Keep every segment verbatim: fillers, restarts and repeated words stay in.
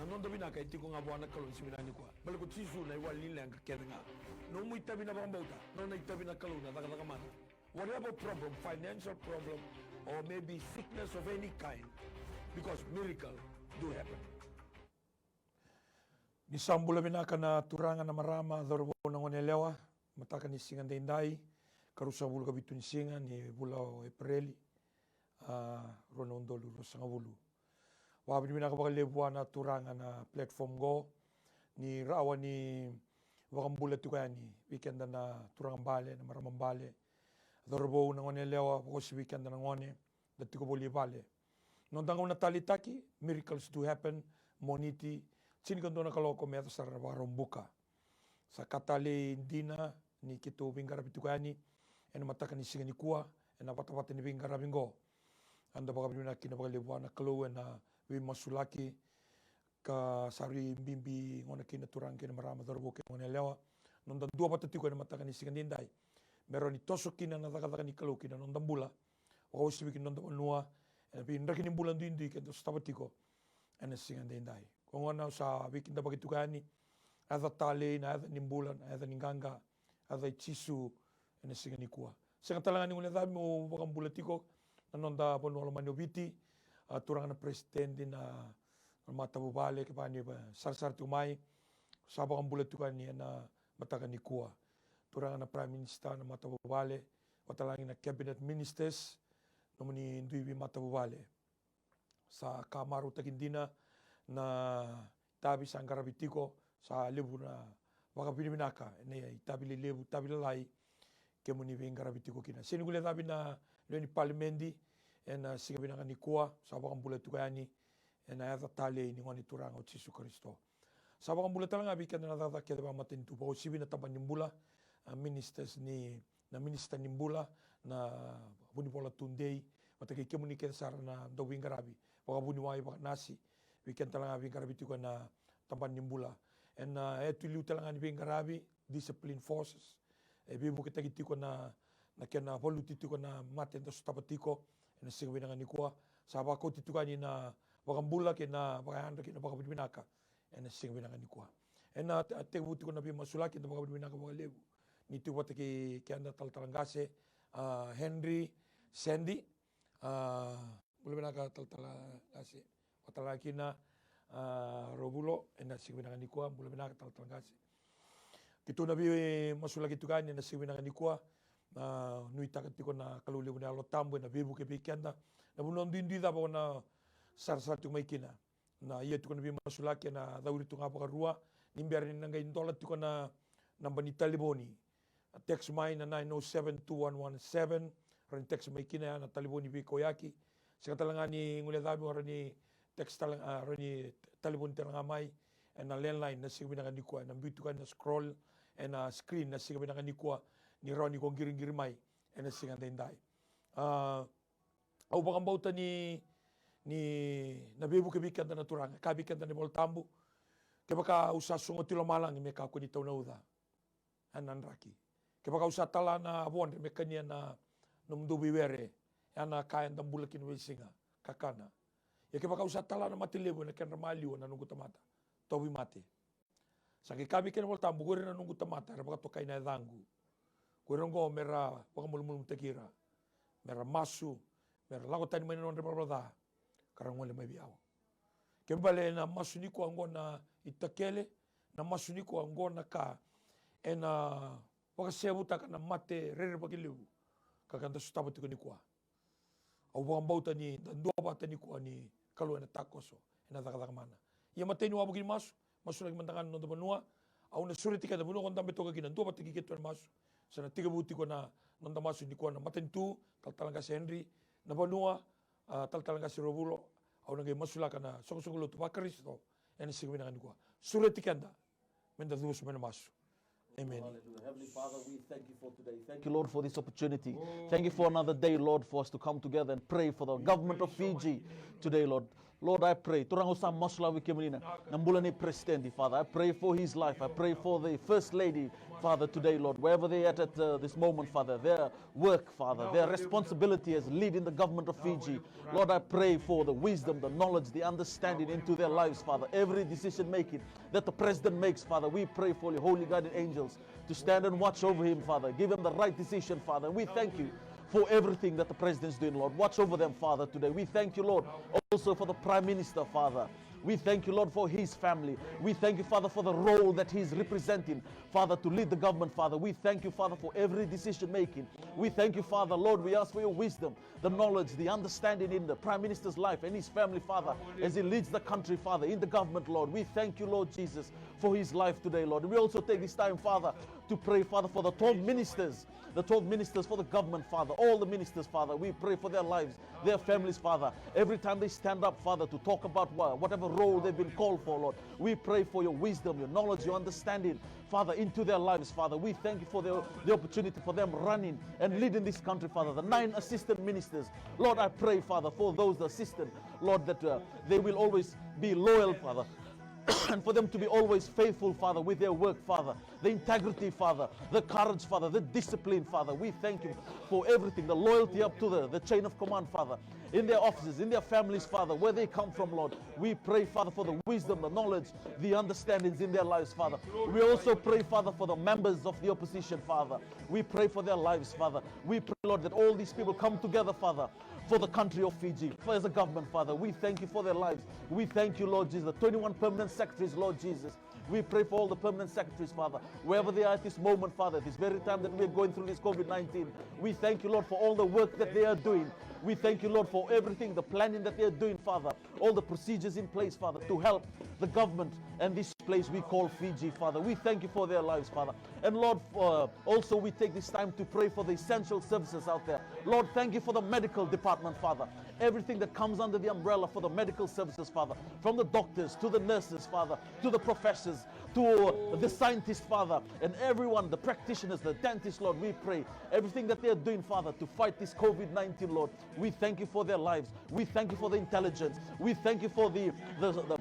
Noda vinaka e tiko ga vua na Kalou ni siga vinaka nikua. Baleta ko Jisu na iwali ni leqa kece ga. Nomu itavi na vakabauta, nona itavi na Kalou na cakacaka mana. Whatever problem, financial problem, or maybe sickness of any kind, because miracle do happen. Ni sa bula vinaka na turaga, na marama, cauravou, na goneyalewa. Mataka ni siga daidai, ka ruasagavulu ka vitu ni siga ni vula o Epereli, a, rua na udolu ruasagavulu. Vakavinavinaka vakalevu vua na turaga na platform qo, ni rawa ni vakabula tiko yani vei keda na turaga bale, na marama bale, cauravou, na goneyalewa, vakauasivi keda na gone da tiko voli i vale. Noda gauna taleitaki, miracles do happen, Moniti, tinikadua na kaloko me yaco sara na Vakaraubuka. Sa ka talei dina ni keitou veiqaravi tiko yani ena mataka ni siga nikua ena vatavata ni veiqaravi qo. Eda vakavinavinaka kina vakalevu vua na Kalou ena veimasulaki, ka sa rui bibi gona kina turaga kei na marama, cauravou kei na goneyalewa, noda duavata tiko ena mataka ni siga daidai, me rawa ni toso kina na cakacaka ni Kalou kina noda bula, vakauasivi kina noda vanua, ena veidraki ni bula duidui keda sotava tiko ena siga daidai. Ko gona au sa veikidavaki tiko yani, yaca talei, na yaca ni bula, na yaca ni qaqa, yaca i Jisu ena siga nikua. Sega tale ga ni guilecavi meu vakabula tiko na noda vanua lomani o Viti, a, turaga na peresitedi, na, na matavuvale, kevaka ni sarasara tiko mai, sa vakabula tiko yani ena mataka nikua. Turaga na Prime Minister, na matavuvale, vata tale ga na cabinet ministers, nomuni dui veimatavuvale. Sa ka marautaki dina na itavi sa qaravi tiko, sa levu na vakavinavinaka ena itavi lelevu, itavi lalai, kemuni veiqaravi tiko kina. Sega ni guilecavi na lewe ni palimedi ena siga vinaka nikua, sa vakabula tiko yani ena yaca talei ni gone turaga o Jisu Karisito. Sa vakabula tale ga vei keda na cakacaka kece vakamatanitu, vakauasivi na tabana ni bula, a, ministers ni, na minisita ni bula, na vunivola tudei, vata kei kemuni kece sara na dauveiqaravi, vakavuniwai, vakanasi, vei keda tale ga veiqaravi tiko ena tabana ni bula. Ena, a, yatu i liu tale ga ni veiqaravi, discipline forces, e veivuketaki tiko na, na kena valuti tiko na mate eda sotava tiko ena siga vinaka nikua. Sa vakauti tiko yani na vakabula kei na vakayadra kei na vakavinavinaka ena siga vinaka nikua. Ena te-, tekivu tiko na veimasulaki, eda vakavinavinaka vakalevu ni tiko vata kei keda talatala qase, a, Henry Sandy, a, bula vinaka talatala qase. Vata tale ga kina, a, Rovulo, ena siga vinaka nikua, bula vinaka talatala qase. Keitou na veimasulaki tiko yani ena siga vinaka nikua, a, nuitaka tiko na Kalou levu na Yalo Tabu ena veivuke vei keda. Na vanua duidui cava o na sarasara tiko mai kina. Na ia tiko na veimasulaki ena cauri tu ga vakarua, ni bera ni na qai dola tiko na naba ni talevoni. A, text mai na nine oh seven two one one seven, rawa ni text mai kina, ya na talevoni veikauyaki. Sega tale ga ni guilecavi, rawa ni text tale, a, rawa ni talevoni tale ga mai ena landline na siga vinaka nikua, ena biu tiko yani na scroll ena screen na siga vinaka nikua, ni rawa ni ko qiriqiri mai ena siga daidai. A, au vakabauta ni, ni na veivuke vei keda na Turaga, ka vei keda na iVolatabu. Kevaka au sa sogoti lomalagi me kakua ni tau na uca, ena draki. Kevaka au sa tala na vodre me kania na nomudou veiwere, ya na ka eda bula kina veisiga, kakana. Ia kevaka au sa tala na mate levu ena kedra maliwa na noqu tamata, tauvimate. Sa qai kaya vei keda na iVolatabu, ko ira na noqu tamata era vakatokai na yacaqu, ko ira oqo me ra vakamalumalumutaki ira, me ra masu, me ra lako tani mai na nodra ivalavala ca, ka ra gole mai vei au. Kena ibalebale na masu nikua oqo na itakele, na masu nikua oqo na ka ena vakaseyavutaka na mate rerevaki levu ka eda sotava tiko nikua. Au vakabauta ni da duavata nikua ni Kalou ena takoso, ena cakacaka mana. Ia matai niu wavoki ni masu, masulaki mada ga na noda vanua. Au na sureti keda, vanua ko dabe toka kina, duavata kei keitou ena masu. Sa na tekivu tiko na noda masu nikua na matanitu, talatala qase Henry, na vanua, a, talatala qase Rovulo. Au na qai masulaka na soqosoqo lotu vaKarisito ena siga vinaka nikua. Sureti keda meda cuva sobu mai na masu. Amen. Hallelujah. Heavenly Father, we thank you for today. Thank you, Lord, for this opportunity. Thank you for another day, Lord, for us to come together and pray for the government of Fiji today, Lord. Lord, I pray, Turaga, au sa masu lava vei kemuni na, na bula ni President, Father. I pray for his life. I pray for the First Lady, Father, today, Lord, wherever they at at uh, this moment, Father, their work, Father, their responsibility as leading the government of Fiji. Lord, I pray for the wisdom, the knowledge, the understanding into their lives, Father. Every decision making that the President makes, Father, we pray for your holy guardian angels to stand and watch over him, Father. Give him the right decision, Father. And we thank you for everything that the President is doing, Lord. Watch over them, Father, today. We thank you, Lord, also for the Prime Minister, Father. We thank you, Lord, for his family. We thank you, Father, for the role that he's representing, Father, to lead the government, Father. We thank you, Father, for every decision making. We thank you, Father, Lord. We ask for your wisdom, the knowledge, the understanding in the Prime Minister's life and his family, Father, as he leads the country, Father, in the government, Lord. We thank you, Lord Jesus, for his life today, Lord. We also take this time, Father, to pray, Father, for the twelve ministers, the twelve ministers for the government, Father, all the ministers, Father. We pray for their lives, their families, Father. Every time they stand up, Father, to talk about wha- whatever role they've been called for, Lord, we pray for your wisdom, your knowledge, your understanding, Father, into their lives, Father. We thank you for the, the opportunity for them running and leading this country, Father. The nine assistant ministers, Lord, I pray, Father, for those assistant, Lord, that uh, they will always be loyal, Father, and for them to be always faithful, Father, with their work, Father. The integrity, Father, the courage, Father, the discipline, Father. We thank you for everything, the loyalty up to the, the chain of command, Father, in their offices, in their families, Father, where they come from, Lord. We pray, Father, for the wisdom, the knowledge, the understandings in their lives, Father. We also pray, Father, for the members of the opposition, Father. We pray for their lives, Father. We pray, Lord, that all these people come together, Father, for the country of Fiji, for as a government, Father. We thank you for their lives. We thank you, Lord Jesus, the twenty-one permanent secretaries, Lord Jesus. We pray for all the permanent secretaries, Father, wherever they are at this moment, Father, this very time that we are going through this COVID nineteen. We thank you, Lord, for all the work that they are doing. We thank you, Lord, for everything, the planning that they are doing, Father, all the procedures in place, Father, to help the government and this place we call Fiji, Father. We thank you for their lives, Father. And Lord, uh, also we take this time to pray for the essential services out there. Lord, thank you for the medical department, Father. Everything that comes under the umbrella for the medical services, Father, from the doctors to the nurses, Father, to the professors, to the scientists, Father, and everyone, the practitioners, the dentists, Lord, we pray everything that they are doing, Father, to fight this COVID nineteen, Lord. We thank you for their lives. We thank you for the intelligence. We thank you for the, the, the,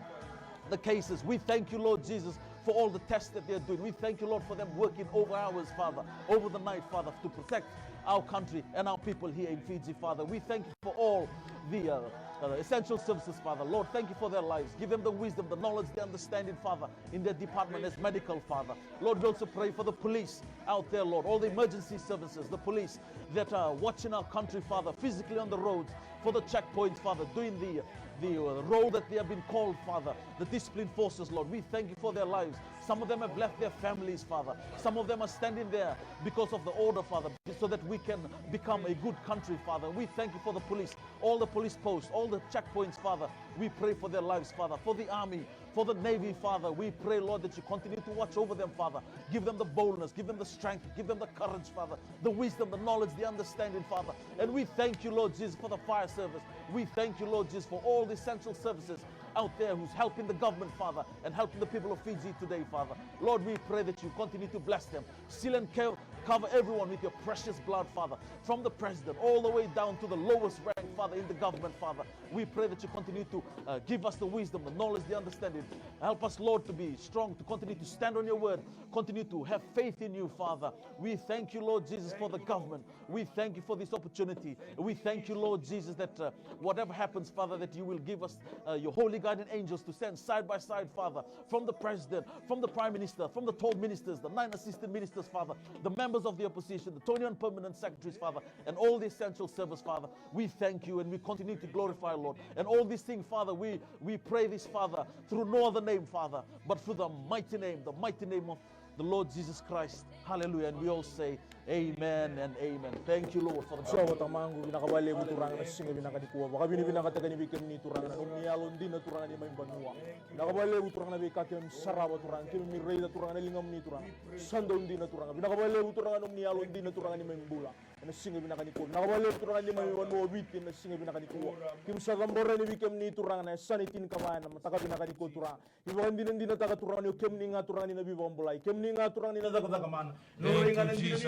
the cases. We thank you, Lord Jesus, for all the tests that they are doing. We thank you, Lord, for them working over hours, Father, over the night, Father, to protect our country and our people here in Fiji, Father. We thank you for all the uh, uh, essential services, Father. Lord, thank you for their lives. Give them the wisdom, the knowledge, the understanding, Father, in their department as medical, Father. Lord, we also pray for the police out there, Lord, all the emergency services, the police that are watching our country, Father, physically on the roads, for the checkpoints, Father, doing the, the uh, role that they have been called, Father, the discipline forces, Lord. We thank you for their lives. Some of them have left their families, Father. Some of them are standing there because of the order, Father, so that we can become a good country, Father. We thank you for the police, all the police posts, all the checkpoints, Father. We pray for their lives, Father, for the army, for the navy, Father. We pray, Lord, that you continue to watch over them, Father. Give them the boldness, give them the strength, give them the courage, Father, the wisdom, the knowledge, the understanding, Father. And we thank you, Lord Jesus, for the fire service. We thank you, Lord Jesus, for all the essential services out there who's helping the government, Father, and helping the people of Fiji today, Father. Lord, we pray that you continue to bless them. Seal and co- cover everyone with your precious blood, Father, from the president all the way down to the lowest rank, Father, in the government, Father. We pray that you continue to uh, give us the wisdom, the knowledge, the understanding. Help us, Lord, to be strong, to continue to stand on your word, continue to have faith in you, Father. We thank you, Lord Jesus, for the government. We thank you for this opportunity. We thank you, Lord Jesus, that uh, whatever happens, Father, that you will give us uh, your holy guardian angels to stand side by side, Father, from the president, from the prime minister, from the twelve ministers, the nine assistant ministers, Father, the members of the opposition, the twenty-one permanent secretaries, Father, and all the essential service, Father. We thank you and we continue to glorify, Lord. And all these things, Father, we, we pray this, Father, through no other name, Father, but through the mighty name, the mighty name of the Lord Jesus Christ. Hallelujah. And we all say, Amen and amen. Thank you, Lord, for the Jiova Tamaqu, vinaka vakalevu Turaga na siga vinaka nikua. Vakavinavinakataka ni vei kemuni Turaga na nomuni yalodina Turaga ni mai banua. Vinaka vakalevu Turaga na veika keimami sarava Turaga, keimami raica Turaga na ligamuni Turaga. Sa dau dina Turaga. Vinaka vakalevu Turaga na nomuni yalodina Turaga ni mai bula. Ena siga vinaka nikua. Vinaka vakalevu Turaga ni mai vanua o Viti ena siga vinaka nikua. Keimami sa cabora yani vei kemuni Turaga na yasana e tinikava ena mataka vinaka nikua Turaga. Ivakadinadinataka Turaga ni o kemuni ga Turaga ni na veivakabulai. Kemuni ga Turaga ni na cakacaka mana. Thank you, Jesus.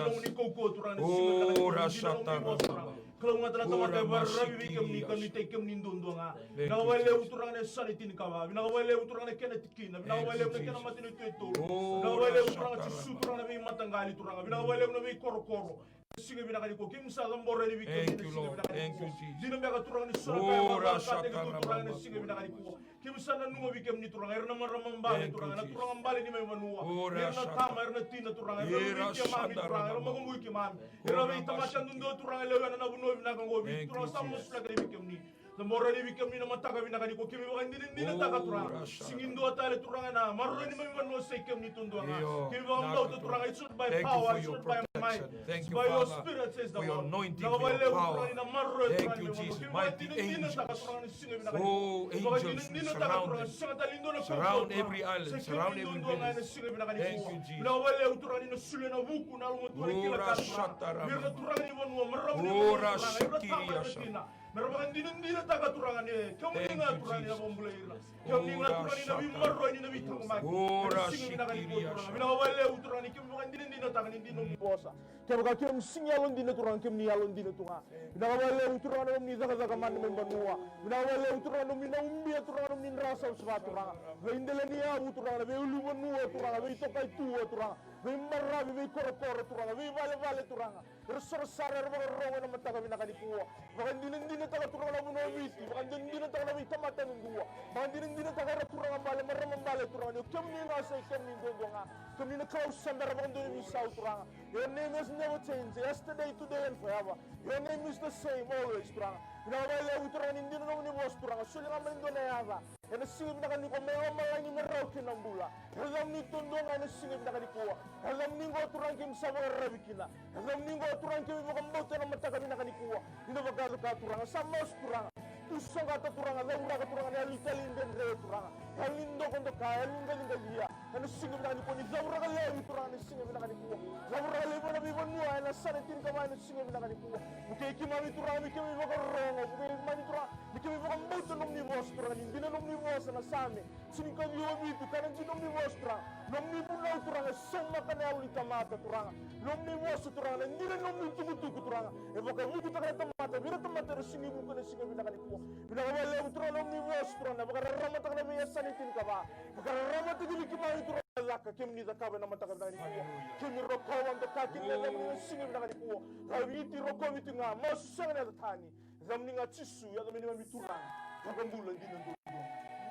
Ora sata raba. Kalougata na tamata e vakararavi vei kemuni ka nuitaki kemuni duadua ga. Vinaka vakalevu Turaga na yasana e tinikava. Vinaka vakalevu Turaga na kena tikina. Vinaka vakalevu na kena matanitu e tolu. Vinaka vakalevu Turaga Jisu, Turaga na veimataqali Turaga. Vinaka vakalevu na veikorokoro. Siga vinaka nikua keimami sa cabora yani vei kemuni na siga vinaka nikua. Dina beka Turaga ni so na ka e vakataki tu Turaga na siga vinaka nikua. Keimami sa nanuma vei kemuni Turaga, era na marama bale Turaga, na turaga bale ni mai vanua. Era na tama, era na tina Turaga, era na vei keimami Turaga, era makubui keimami. Era veitamata duadua Turaga, lewe na vanua vinaka qo vei Turaga sa masulaka vei kemuni. Cabora yani vei kemuni na mataka vinaka nikua, keimami vakadinadinataka Turaga. Sigi dua tale Turaga na maroroi ni mai vanua sa i kemuni duadua ga. Keimami vakabauta Turaga, it's not by power, it's not by might, it's by your spirit, says the Lord. Vinaka vakalevu Turaga ni na maroroi Turaga ni mai vanua. Keimami vakadinadinataka Turaga na siga vinaka nikua. Vakadinadinataka Turaga, sega tale ni dua na kaukaua Turaga. Sa i kemuni duadua ga ena siga vinaka nikua. Vinaka vakalevu Turaga ni na solia na vuku, na yalomatua, na kila ka Turaga. Vei ira na turaga ni vanua, marama ni vanua Turaga, ira na tama, ira na tina. Me ra vakadinadinataka Turaga ni kemuni ga Turaga ni na vakabulai ira. Kemuni ga Turaga ni na veimaroroi, ni na veitaqomaki. Ena siga vinaka nikua Turaga. Vinaka vakalevu Turaga ni keimami vakadinadinataka ni dina nomu vosa. Kevaka keimami sega ni yalodina Turaga, kemuni yalodina tu ga. Vinaka vakalevu Turaga na nomuni cakacaka mai na mai vanua. Vinaka vakalevu Turaga na nomuni na ubia Turaga na nomuni dra savasava Turaga. Veidela ni yavu Turaga, na veiulunivanua Turaga, veitokaitua Turaga, veibaravi, veikorokoro Turaga, veivalevale Turaga. Era sara sara era vakarorogo ena mataka vinaka nikua. Vakadinadinataka Turaga na vanua o Viti, vakadinadinataka na veitamata yadudua, vakadinadinataka era turaga bale, marama bale Turaga ni o kemuni ga sa i kemuni duadua ga. Kemuni na Kalou sa bera vakadua ni veisau Turaga. Your name has never changed, yesterday, today and forever. Your name is the same always Turaga. Vinaka vakalevu Turaga ni dina nomuni vosa Turaga, soli ga mai e dua na yaca. Ena siga vinaka nikua mai lomalagi me rawa kina na bula. Yacamuni duadua ga ena siga vinaka nikua. Yacamuni qo Turaga keimami sa vakararavi kina. Yacamuni qo Turaga keimami vakabauta ena mataka vinaka nikua. Ni na vakacakacaka Turaga, sa masu Turaga. Tusoqata Turaga, cauraka Turaga na yalo ni talaidredre Turaga. Yalo ni dokadoka, yalo ni qaciqacia. Ena siga vinaka nikua ni cauraka laivi Turaga ena siga vinaka nikua. Cauraka laivi na veivanua ena yasana e tinikava ena siga vinaka nikua. Vukei keimami Turaga me keimami vakarorogo, vukei keimami Turaga me keimami vakabauta nomuni vosa Turaga ni dina nomuni vosa na Same tinikaciwa vitu ka na dina nomuni vosa Turaga. Nomuni vunau Turaga e saumaka na yalo ni tamata Turaga. Nomuni vosa Turaga na dina nomuni tukutuku Turaga e vakavukutaka na tamata vei ira na tamata era sega ni vuka ena siga vinaka nikua. Vinaka vakalevu Turaga nomuni vosa Turaga na vakararamataka na veiyasana e tinikava. Vakararamataki vei keimami Turaga na caka kemuni cakava ena mataka vinaka nikua. Keimami rokova, doka kina na yacamuni ena siga vinaka nikua. Laviti, rokovi tu ga, masu sega ni yaca tani. Yacamuni ga Jisu, yaca mai neimami Turaga, Vakabula dina duadua.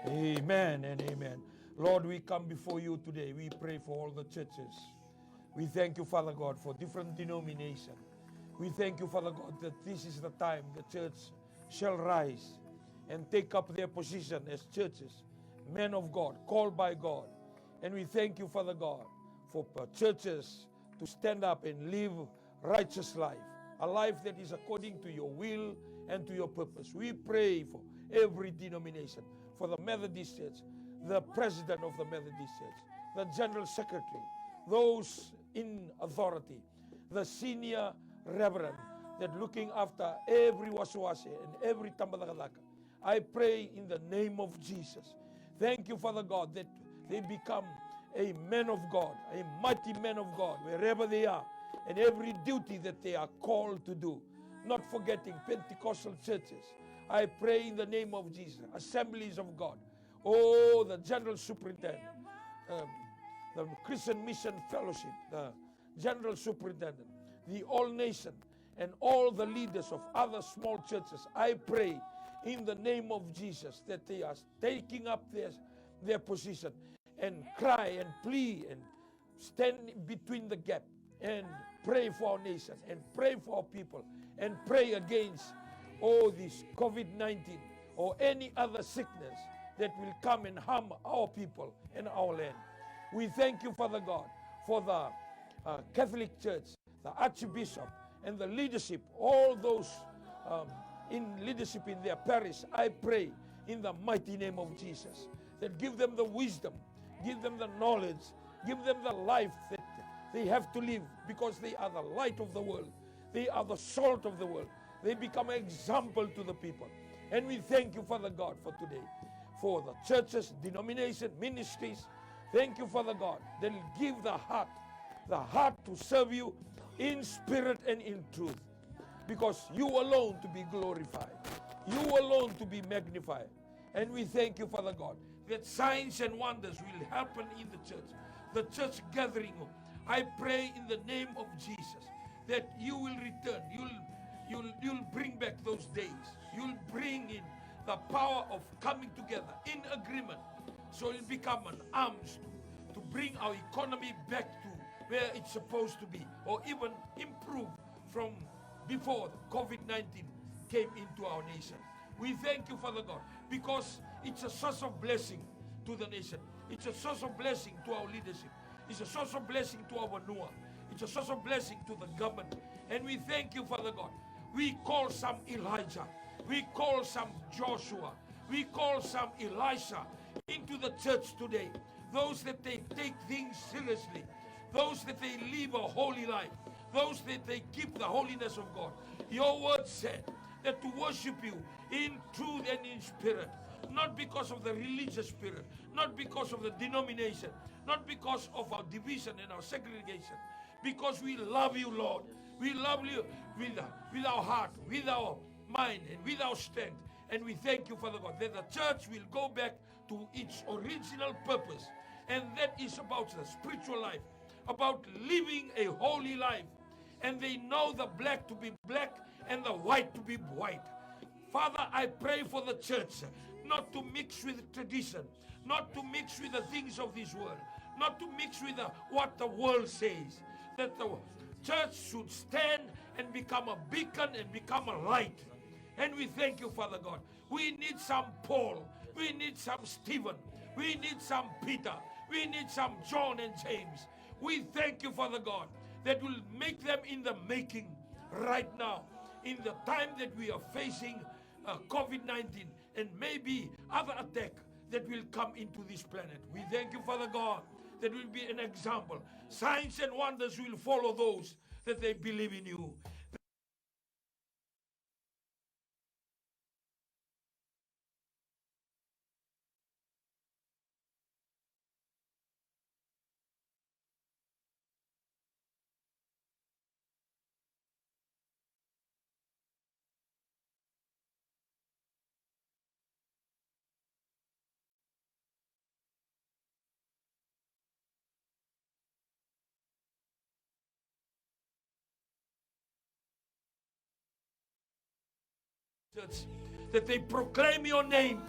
Amen and amen. Lord, we come before you today. We pray for all the churches. We thank you, Father God, for different denomination. We thank you, Father God, that this is the time the church shall rise and take up their position as churches, men of God, called by God. And we thank you, Father God, for uh, churches to stand up and live righteous life, a life that is according to your will and to your purpose. We pray for every denomination, for the Methodist Church, the president of the Methodist Church, the general secretary, those in authority, the senior reverend that looking after every wasewase and every tabacakacaka. I pray in the name of Jesus. Thank you, Father God, that they become a man of God, a mighty man of God, wherever they are, and every duty that they are called to do. Not forgetting Pentecostal churches. I pray in the name of Jesus, Assemblies of God. Oh, the General Superintendent, um, the Christian Mission Fellowship, the General Superintendent, the All Nation, and all the leaders of other small churches. I pray in the name of Jesus that they are taking up their, their position and cry and plea and stand between the gap and pray for our nation and pray for our people and pray against all this COVID nineteen or any other sickness that will come and harm our people and our land. We thank you, Father God, for the uh, Catholic Church, the Archbishop, and the leadership, all those um, in leadership in their parish. I pray in the mighty name of Jesus that give them the wisdom, give them the knowledge, give them the life that they have to live, because they are the light of the world. They are the salt of the world. They become an example to the people. And we thank you, Father God, for today, for the churches, denomination, ministries. Thank you, Father God. They'll give the heart, the heart to serve you in spirit and in truth. because you alone to be glorified, you alone to be magnified. And we thank you, Father God, that signs and wonders will happen in the church, the church gathering. I pray in the name of Jesus that you will return. You'll, you'll, you'll bring back those days. You'll bring in the power of coming together in agreement. So it'll become an arms to, to bring our economy back to where it's supposed to be, or even improve from before COVID nineteen came into our nation. We thank you, Father God, because it's a source of blessing to the nation. It's a source of blessing to our leadership. It's a source of blessing to our vanua. It's a source of blessing to the government. And we thank you, Father God. We call some Elijah. We call some Joshua. We call some Elisha into the church today. Those that they take things seriously, those that they live a holy life, those that they keep the holiness of God. Your word said that to worship you in truth and in spirit, not because of the religious spirit, not because of the denomination, not because of our division and our segregation, because we love you, Lord. We love you with, with our heart, with our mind, and with our strength. And we thank you, Father God, that the church will go back to its original purpose, and that is about the spiritual life, about living a holy life. And they know the black to be black and the white to be white. Father, I pray for the church not to mix with tradition, not to mix with the things of this world, not to mix with the, what the world says, that the church should stand and become a beacon and become a light. And we thank you, Father God. We need some Paul. We need some Stephen. We need some Peter. We need some John and James. We thank you, Father God, that will make them in the making right now, in the time that we are facing, uh, COVID nineteen and maybe other attack that will come into this planet. We thank you, Father God, that will be an example. Signs and wonders will follow those that they believe in you. Church, that they proclaim your name,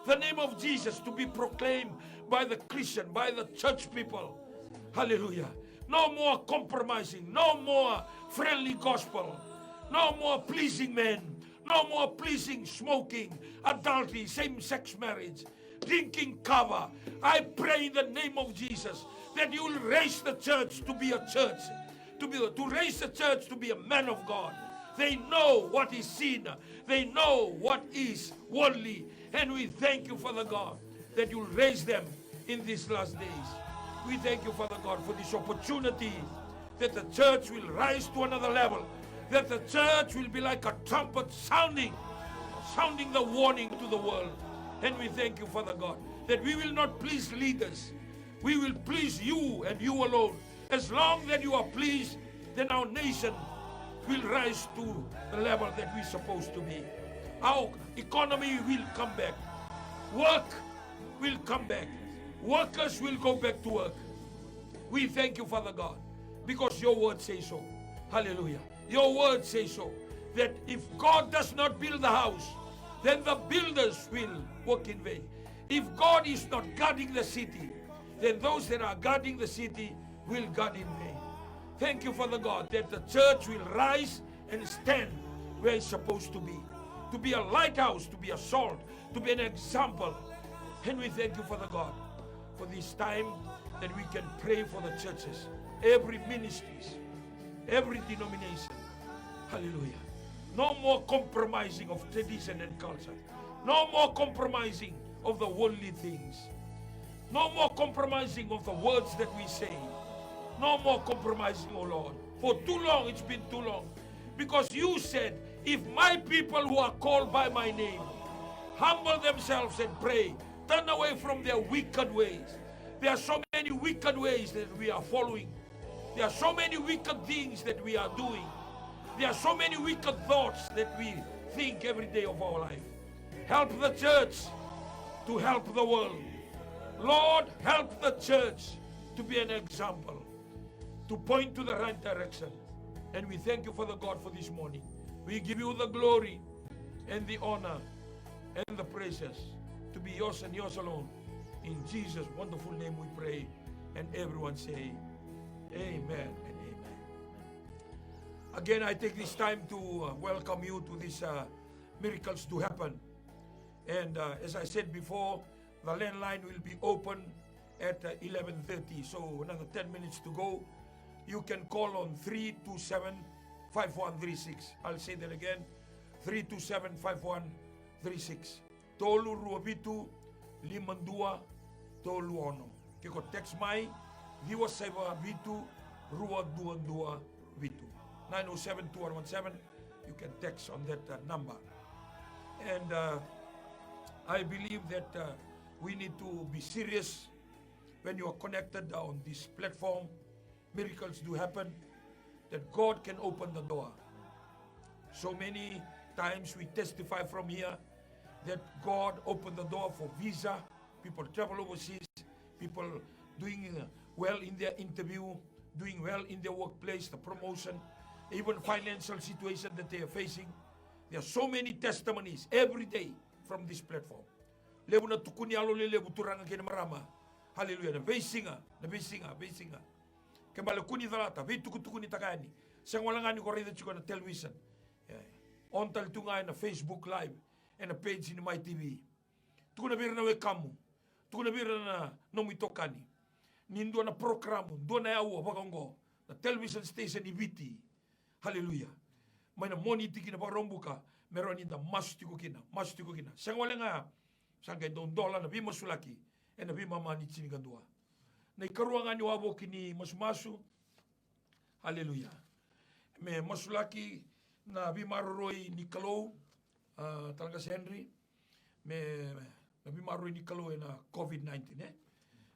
the name of Jesus to be proclaimed by the Christian, by the church people. Hallelujah. No more compromising, no more friendly gospel, no more pleasing men, no more pleasing, smoking, adultery, same-sex marriage, drinking kava. I pray in the name of Jesus that you will raise the church to be a church, to be, to raise the church to be a man of God. They know what is sin. They know what is worldly. And we thank you, Father God, that you'll raise them in these last days. We thank you, Father God, for this opportunity that the church will rise to another level, that the church will be like a trumpet sounding, sounding the warning to the world. And we thank you, Father God, that we will not please leaders. We will please you and you alone. As long that you are pleased, then our nation will rise to the level that we're supposed to be. Our economy will come back. Work will come back. Workers will go back to work. We thank you, Father God, because your word says so. Hallelujah. Your word says so, that if God does not build the house, then the builders will work in vain. If God is not guarding the city, then those that are guarding the city will guard in vain. Thank you, Father God, that the church will rise and stand where it's supposed to be, to be a lighthouse, to be a salt, to be an example. And we thank you, Father God, for this time that we can pray for the churches, every ministries, every denomination. Hallelujah. No more compromising of tradition and culture. No more compromising of the worldly things. No more compromising of the words that we say. No more compromising, oh Lord. For too long, it's been too long. Because you said, "If my people who are called by my name humble themselves and pray, turn away from their wicked ways." There are so many wicked ways that we are following. There are so many wicked things that we are doing. There are so many wicked thoughts that we think every day of our life. Help the church to help the world. Lord, help the church to be an example, to point to the right direction. And we thank you, Father God, for this morning. We give you the glory and the honor and the praises to be yours and yours alone. In Jesus' wonderful name we pray. And everyone say, Amen and amen. Again, I take this time to uh, welcome you to this uh, Miracles Do Happen. And uh, as I said before, the landline will be open at uh, eleven thirty. So another ten minutes to go. You can call on three two seven, five one three six. I'll say that again, three two seven, five one three six. Tolu rua vitu, lima dua, tolu ono. Ke ko text mai, ciwa saiva vitu, rua dua dua vitu. Nine oh seven two one one seven. You can text on that uh, number. And uh, I believe that uh, we need to be serious when you are connected on this platform. Miracles do happen, that God can open the door. So many times we testify from here that God opened the door for visa, people travel overseas, people doing uh, well in their interview, doing well in their workplace, the promotion, even financial situation that they are facing. There are so many testimonies every day from this platform. Levu na tukuni yalo lelevu, turaga kei na marama. Haleluya. Na veisiga, na veisiga, veisiga. Ke bale kua ni calata, veitukutukunitaka yani. Sega wale ga ni ko raica tiko na television. E, on tale tu ga ena Facebook Live, ena page ni Mai T V. Tukuna vei ira na wekamu, tukuna vei ira na nomu itokani. Ni dua na porokaramu, dua na aua vaka oqo, na television station i Viti. Haleluya. Mai na Moniti ki na Vakaraubuka, me rawa ni da masu tiko kina, masu tiko kina. Sega wale ga, sa qai dau dola na veimasulaki ena veimama ni tinikadua. Na ikarua ga ni wavoki ni masumasu. Haleluya. Me masulaki na veimaroroi ni Kalou, a, Talaqase Henry, me na veimaroroi ni Kalou ena COVID nineteen, e?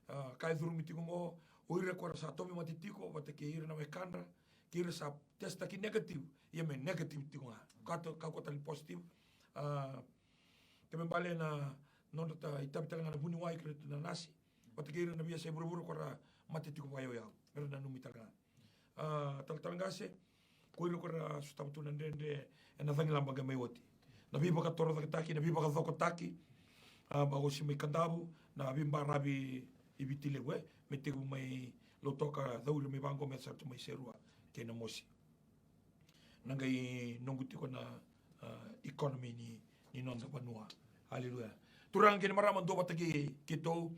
A, ka e curumi tiko oqo, o ira ko ra sa tauvimate tiko vata kei ira na wekadra, kei ira sa testaki negative, ia me negative tiko ga. Ka to, ka ko tali positive. A, ke me bale na nodra ta, itavi tale ga na vuniwai kei ira na nasi, vata kei ira na veiyasai vuravura ko ra mate tiko vakayauyau, me ra nanumi tale ga. A, talatala qase, ko ira ko ra sotava tu na dredre ena cagilaba qai mai oti. Na veivakatorocaketaki, na veivakacokotaki, a, vakaosi mai Kadavu, na veibaravi i Viti Levu, e, me tekivu mai Lautoka, cau ira mai vaqo me sa tu mai Serua kei Namosi. Na qai noqu tiko na, a, economy ni, ni noda vanua. Haleluya. Turaga kei na marama, dua vata kei keitou,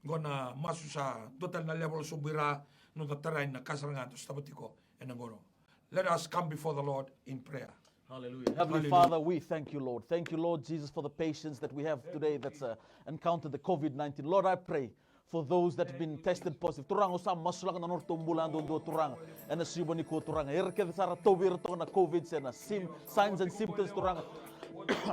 qo na masu sa dua tale na level sobu i ra, noda tarai na ka sara ga da sotava tiko ena qoro. Let us come before the Lord in prayer. Hallelujah. Heavenly Hallelujah. Father, we thank you, Lord. Thank you, Lord Jesus, for the patience that we have today that's uh, encountered the COVID nineteen. Lord, I pray for those that have been tested positive. Turaga, au sa masulaka na nodratou bula yadudua, Turaga. Ena siga nikua, Turaga. Era kece sa ra tauvi ira toka na COVID se na sim, signs and symptoms, Turaga.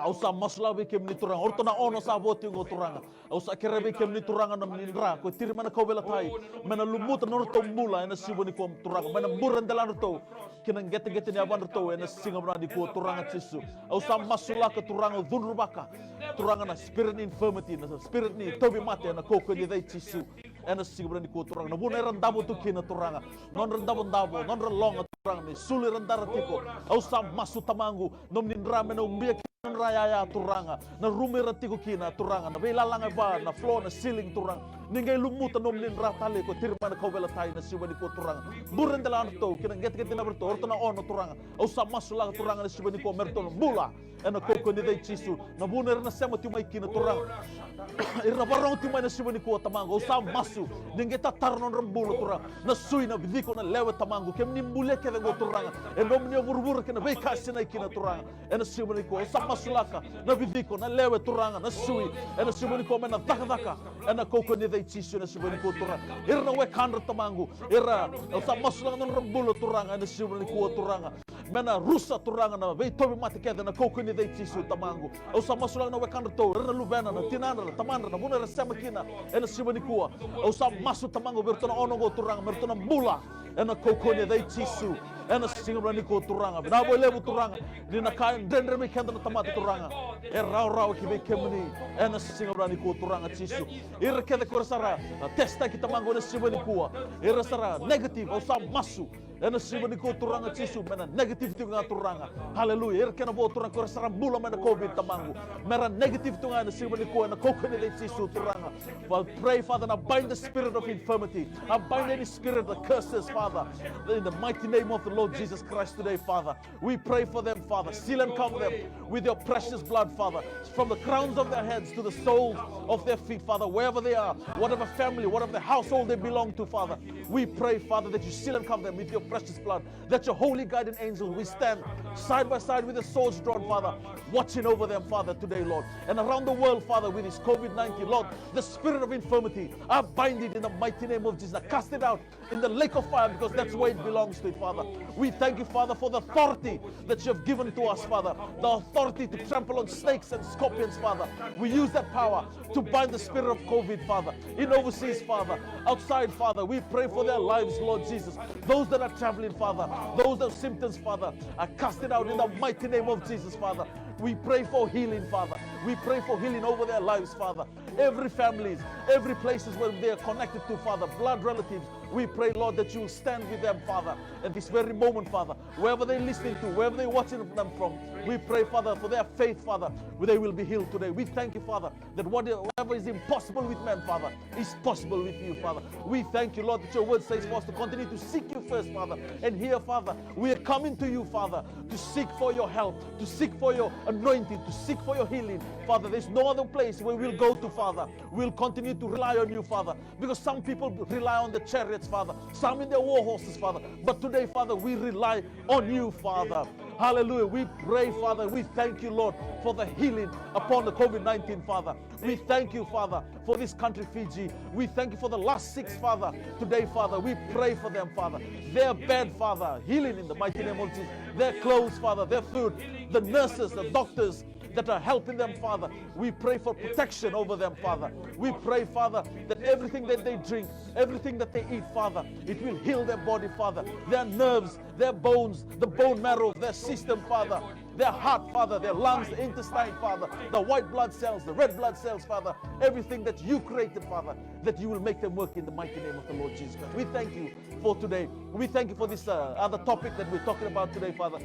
Au sa masulaka vei kemuni, Turaga. O ratou na ono sa vo tiko, Turaga. Au sa kerea vei kemuni, Turaga, na nomuni dra, ko Tiri mai na Kauveilatai. Me na lumuta na nodratou bula, ena siga nikua, Turaga. Me na bure deladratou. Kei na qeteqete ni yavadratou, ena siga vinaka nikua, Turaga Jisu. Au sa masulaka, Turaga, au cudruvaka. Turaga, na spirit ni infirmity, na spirit ni tauvimate, ena kaukaua ni yaca i Jisu. Ena siga vinaka nikua, Turaga. Na vanua era davo tu kina, Turaga. Nodra davodavo, nodra loga, Turaga. Me sulu ira dara tiko. Au sa masu, Tamaqu. Nomuni dra me na ubia kina nodra yaya, Turaga. Na rumu era tiko kina, Turaga. Na veilalaga e va, na floor, na ceiling, Turaga. Ni qai lumuta nomuni dra tale, ko Tiri mai na Kauveilatai, na siga nikua, Turaga. Bure deladratou, kei na qeteqete ni yavadratou, o ratou na ono, Turaga. Au sa masulaka, Turaga, na siga nikua, me ratou na bula. Ena kaukaua ni yaca i Jisu. Na vanua era na sema tiko mai kina, Turaga. Era na vakarorogo tiko mai, na siga nikua, Tamaqu. Au sa masu. Ni qai tatara na nodra bula, Turaga. Na sui, na viciko, na lewe, Tamaqu. Kemuni bulia kece qo, Turaga. E nomuni o vuravura kei na veika e sinai kina, Turaga. Ena siga nikua, au sa masulaka na viciko, na lewe, Turaga, na sui. Ena siga nikua, me na cakacaka. Ena kaukaua ni yaca i Jisu, ena siga nikua, Turaga. Ira na wekadra, Tamaqu. Ira, au sa masulaka na nodra bula, Turaga, ena siga nikua, Turaga. Me na rusa, Turaga, na veitauvimate kece, ena kaukaua ni yaca i Jisu, Tamaqu. Au sa masulaka na wekadratou, ira na luvena, na tinadra, na tamadra, na vanua era sema kina, ena siga nikua. Au sa masu, Tamaqu, vei iratou na ono qo, Turaga, me ratou na bula. Ena kaukaua ni yaca i Jisu. Ena siga vinaka nikua Turaga, vinaka vakalevu Turaga, ni na ka e dredre vei keda na tamata Turaga, e rawarawa ki vei kemuni. Ena siga vinaka nikua Turaga Jisu, ira kece ko ira sa ra testaki Tamaqu ena siga nikua, ira sa ra negative, au sa masu ena siga nikua Turaga Jisu me na negative tiko ga Turaga. Haleluya. Ira kena vo Turaga ko ira sa ra bula mai na COVID Tamaqu, me ra negative tu ga ena siga nikua ena kaukaua ni yaca i Jisu Turaga. But pray, Father, and I bind the spirit of infirmity. I bind any spirit that curses, Father. In the mighty name of the Lord Jesus Christ today, Father. We pray for them, Father. Seal and cover them with your precious blood, Father. From the crowns of their heads to the soles of their feet, Father. Wherever they are, whatever family, whatever the household they belong to, Father. We pray, Father, that you seal and cover them with your precious blood. That your holy guardian angels will stand side by side with the swords drawn, Father, watching over them, Father, today, Lord. And around the world, Father, with this COVID nineteen, Lord, the spirit of infirmity, I bind it in the mighty name of Jesus. I cast it out in the lake of fire because that's where it belongs to, it, Father. We thank you, Father, for the authority that you have given to us, Father. The authority to trample on snakes and scorpions, Father. We use that power to bind the spirit of COVID, Father, in overseas, Father, outside, Father. We pray for their lives, Lord Jesus. Those that are traveling, Father, those that have symptoms, Father, I cast it out in the mighty name of Jesus, Father. We pray for healing, Father. We pray for healing over their lives, Father. Every families, every places where they are connected to, Father, blood relatives. We pray, Lord, that you will stand with them, Father, at this very moment, Father. Wherever they're listening to, wherever they're watching them from, we pray, Father, for their faith, Father, where they will be healed today. We thank you, Father, that whatever is impossible with men, Father, is possible with you, Father. We thank you, Lord, that your word says for us to continue to seek you first, Father. And here, Father, we are coming to you, Father, to seek for your help, to seek for your anointing, to seek for your healing. Father, there's no other place where we'll go to, Father. We'll continue to rely on you, Father, because some people rely on the chariots, Father, some in their war horses, Father. But today, Father, we rely on you, Father. Hallelujah. We pray, Father. We thank you, Lord, for the healing upon the COVID nineteen, Father. We thank you, Father, for this country, Fiji. We thank you for the last six, Father. Today, Father, we pray for them, Father. Their bed, Father, healing in the mighty name of Jesus. Their clothes, Father, their food, the nurses, the doctors that are helping them, Father. We pray for protection over them, Father. We pray, Father, that everything that they drink, everything that they eat, Father, it will heal their body, Father. Their nerves, their bones, the bone marrow, their system, Father, their heart, Father, their lungs, the intestine, Father, the white blood cells, the red blood cells, Father, everything that you created, Father, that you will make them work in the mighty name of the Lord Jesus Christ. We thank you for today. We thank you for this uh, other topic that we're talking about today, Father.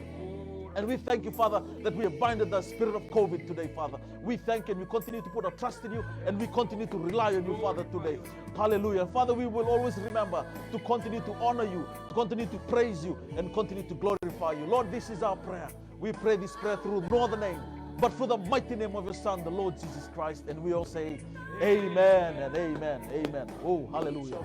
And we thank you, Father, that we have binded the spirit of COVID today, Father. We thank you and we continue to put our trust in you and we continue to rely on you, Father, today. Hallelujah. Father, we will always remember to continue to honor you, to continue to praise you, and continue to glorify you. Lord, this is our prayer. We pray this prayer through no other name but through the mighty name of your Son, the Lord Jesus Christ. And we all say, Amen and amen. Amen. Oh, hallelujah.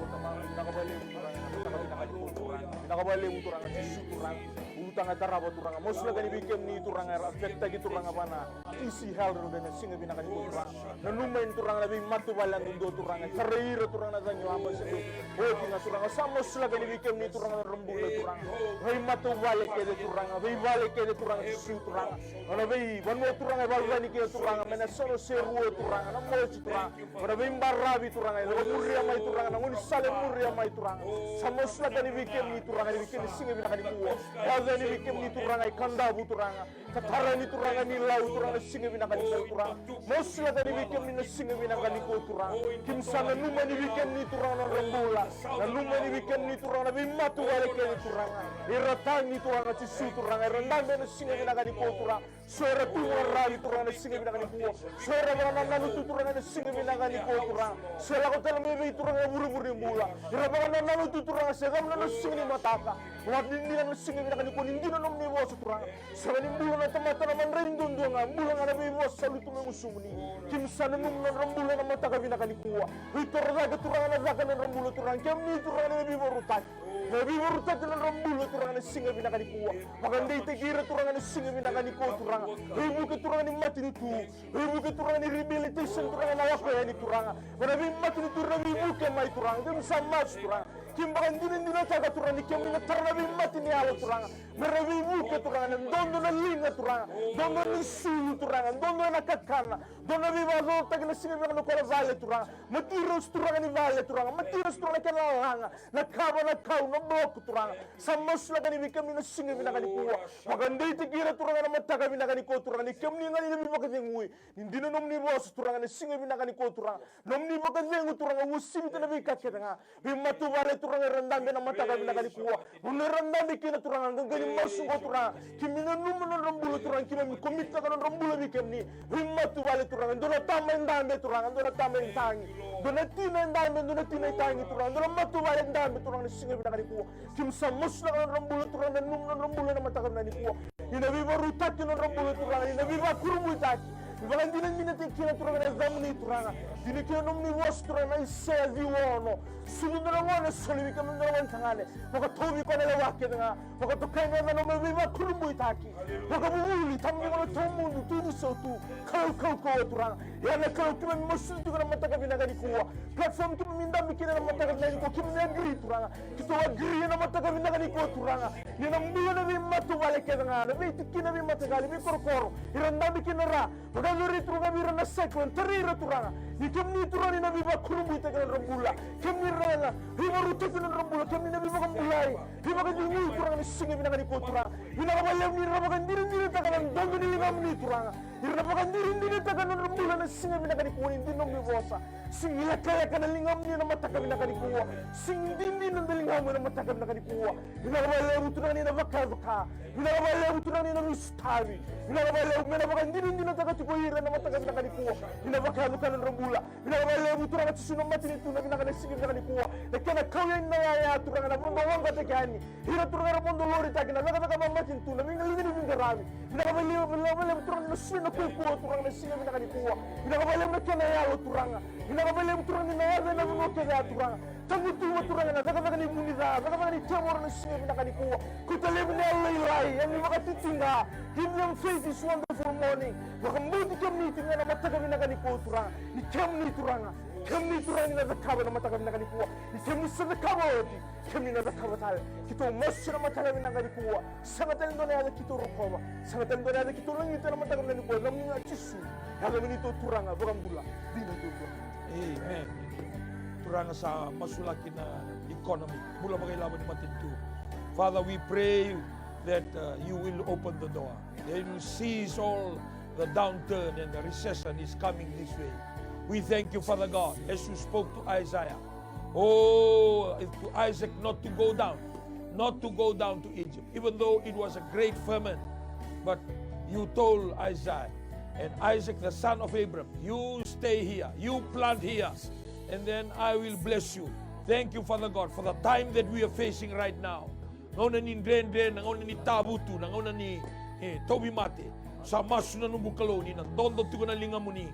Vinaka vakalevu Turaga, Jisu Turaga, ulutaga e tarava Turaga, masulaka ni vei kemuni Turaga era affectaki Turaga vana isi health na siga vinaka ni Turaga. Nanuma yani Turaga na veimatavuvale yadudua Turaga, tarai ira Turaga na cagi o aba se dua. Oti ga Turaga, sa masulaka ni vei kemuni Turaga na nodra bula Turaga. Veimatavuvale kece Turaga, veivale kece Turaga, Jisu Turaga. Nona veivanua Turaga e valuvalu kece Turaga, mai na yasana o Serua Turaga, na Mosi Turaga. Nona veibaravi Turaga, e muria mai Turaga, na gaunisala e muria mai Turaga. Sa masulaka ni vei kemuni Turaga, ni vei kemuni siga vinaka nikua. Yaco yani vei kemuni Turaga, i Kadavu Turaga. Sa tara yani Turaga ni Lau Turaga na siga vinaka nikua Turaga. Masulaka ni vei kemuni na siga vinaka nikua Turaga. Keimami sa nanuma ni vei kemuni Turaga na nodra bula. Nanuma ni vei kemuni Turaga na veimatavuvale kece Turaga. Ira tagi Turaga Jisu Turaga. Ira dabe na siga vinaka nikua Turaga. So era tu vakaravi Turaga na siga vinaka nikua. So era vakanananu tu Turaga na siga vinaka nikua Turaga. So e lako tale mai vei Turaga na vurevure ni bula. Ira vakanananu tu Turaga se cava na nona siga ni mataka. Vakadinadina na siga vinaka nikua ni dina nomuni vosa Turaga. Sega ni bula na tamata na madrai duadua ga, bula ga na veivosa sa lutu mai gusumuni. Keimami sa nanuma na nodra bula ena mataka vinaka nikua. Veitorocake Turaga na caka na nodra bula Turaga, kemuni Turaga na veivorutaki. Na veivorutaki na nodra bula Turaga na siga vinaka nikua. Vakadeitaki ira Turaga na siga vinaka nikua Turaga. Veivuke Turaga ni matanitu. Veivuke Turaga ni rehabilitation Turaga na lako yani Turaga. Vana veimatanitu ira veivuke mai Turaga. Keimami sa masu Turaga. Keimami vakadinadinataka, Turaga, ni kemuni na tara na veimate ni yalo, Turaga, me ra veivuke, Turaga, na dodo na liga, Turaga, dodo ni sulu, Turaga, dodo na kakana, dodo na veivakacaucautaki na siga vinaka na kola vale, Turaga. Materials, Turaga, ni vale, Turaga, materials, Turaga, na kena lalaga, na kava, na kau, na block, Turaga. Sa masulaka yani vei kemuni na siga vinaka nikua. Vakadeitaki ira, Turaga, na mataka vinaka nikua, Turaga, ni kemuni ga ni na veivakacegui. Ni dina nomuni vosa, Turaga, na siga vinaka nikua, Turaga. Nomuni vakacegu, Turaga, uasivi tu na veika kece ga. Veimatavuvale, Turaga, era dabe na mataka vinaka nikua. Vanua era dabe kina, Turaga, qai ni masu qo, Turaga. Keimami nanuma na nodra bula, Turaga, keimami commit-taka na nodra bula vei kemuni. Veimatavuvale, Turaga, dua na tama e dabe, Turaga, dua na tama e tagi. Dua na tina e dabe, dua na tina e tagi, Turaga, dua na matavuvale e dabe, Turaga, na siga vinaka nikua. Keimami sa masulaka na nodra bula, Turaga, nanuma na nodra bula na mataka vinaka nikua. Ni na veivakarautaki na nodra bula, Turaga, ni na veivakurabuitaki. Ni vakadinadinataki kina, Turaga, na yacamuni, Turaga. Dina kina nomuni vosa, Turaga, na Aisea ciwa ono. Sucu dua na gone, soli vei kemuni dua na gonetagane. Vakatauvi koya na lewa kece ga. Vakatokai na yacana me veivakurabuitaki. Vakavuvuli, tabu ni gone tawamudu, tutu sautu. Kalou kaukauwa, Turaga. Ia na Kalou, keimami masulaka tiko na mataka vinaka nikua. Platform keimami dabe kina na mataka vinaka nikua, keimami agree, Turaga. Keitou agree ena mataka vinaka nikua, Turaga. Ni na bula na veimatavuvale kece ga, na veitikina, veimataqali, veikorokoro. Ira dabe kina ra. Vakayacori, Turaga, vei ira na cyclone, tarai ira, Turaga. Ni kemuni, Turaga, ni na veivakurabuitaki na nodra bula. Kemuni, Turaga, veivakarautaki na nodra bula. Kemuni na veivakabulai. Veivakacegui, Turaga, na siga vinaka nikua, Turaga. Vinaka vakalevu ni ra vakadinadinataka na dodo ni ligamuni, Turaga. Ira na vakadinadinataka na nodra bula na siga vinaka nikua, ni dina nomuni vosa. Sega ni lekaleka na ligamuni ena mataka vinaka nikua. Sega ni didina na ligamu ena mataka vinaka nikua. Vinaka vakalevu, Turaga, ni na vakayacora. Vinaka vakalevu, Turaga, ni na veisotavi. Vinaka vakalevu me na vakadinadinataka tiko ira ena mataka vinaka nikua. Ni na vakayacora na nodra bula. Vinaka vakalevu, Turaga Jisu, na matanitu, na vinaka na siga vinaka nikua. Na kena kau yani na yaya, Turaga, na vodo waqataki yani. Ira, Turaga, era vodo loritaki, na cakacaka vakamatanitu, na veiqaravi, na veiqaravi. Vinaka vakalevu, vinaka vakalevu, Turaga, na sui na kaukauwa, Turaga, na siga vinaka nikua. Vinaka vakalevu na kena yalo, Turaga. Vinaka vakalevu, Turaga, ni na yaco ena vanua kece ya, Turaga. Tagutuva, Turaga, na cakacaka ni vu ni ca, cakacaka ni tevoro na siga vinaka nikua. Kauta laivi na yalolailai, yalo ni vakatitiqa. Give them faith this wonderful morning. Vakabauti kemuni tiko ga na mataka vinaka nikua, Turaga. Ni kemuni, Turaga. Kemuni, Turaga, ni na cakava na mataka vinaka nikua. Ni kemuni sa cakava oti. Kemuni na cakava tale. Keitou masu ena mataka vinaka nikua. Sega tale dua na yaca keitou rokova. Sega tale dua na yaca keitou lagita ena mataka vinaka nikua. Ena yacamuni ga Jisu. Yacamuni tou Turaga vakabula. Dina duadua. Amen. Turaga sa masulaki na economy. Bula vakailavo ni matanitu. Father, we pray that uh, you will open the door. They will cease all the downturn and the recession is coming this way. We thank you, Father God, as you spoke to Isaiah. Oh, to Isaac not to go down, not to go down to Egypt, even though it was a great famine. But you told Isaac, and Isaac, the son of Abraham, you stay here, you plant here, and then I will bless you. Thank you, Father God, for the time that we are facing right now. Na gauna ni dredre, na gauna ni tavutu, na gauna ni, e, tauvimate. Sa masu na noqu Kalou ni na dodo tiko na ligamuni.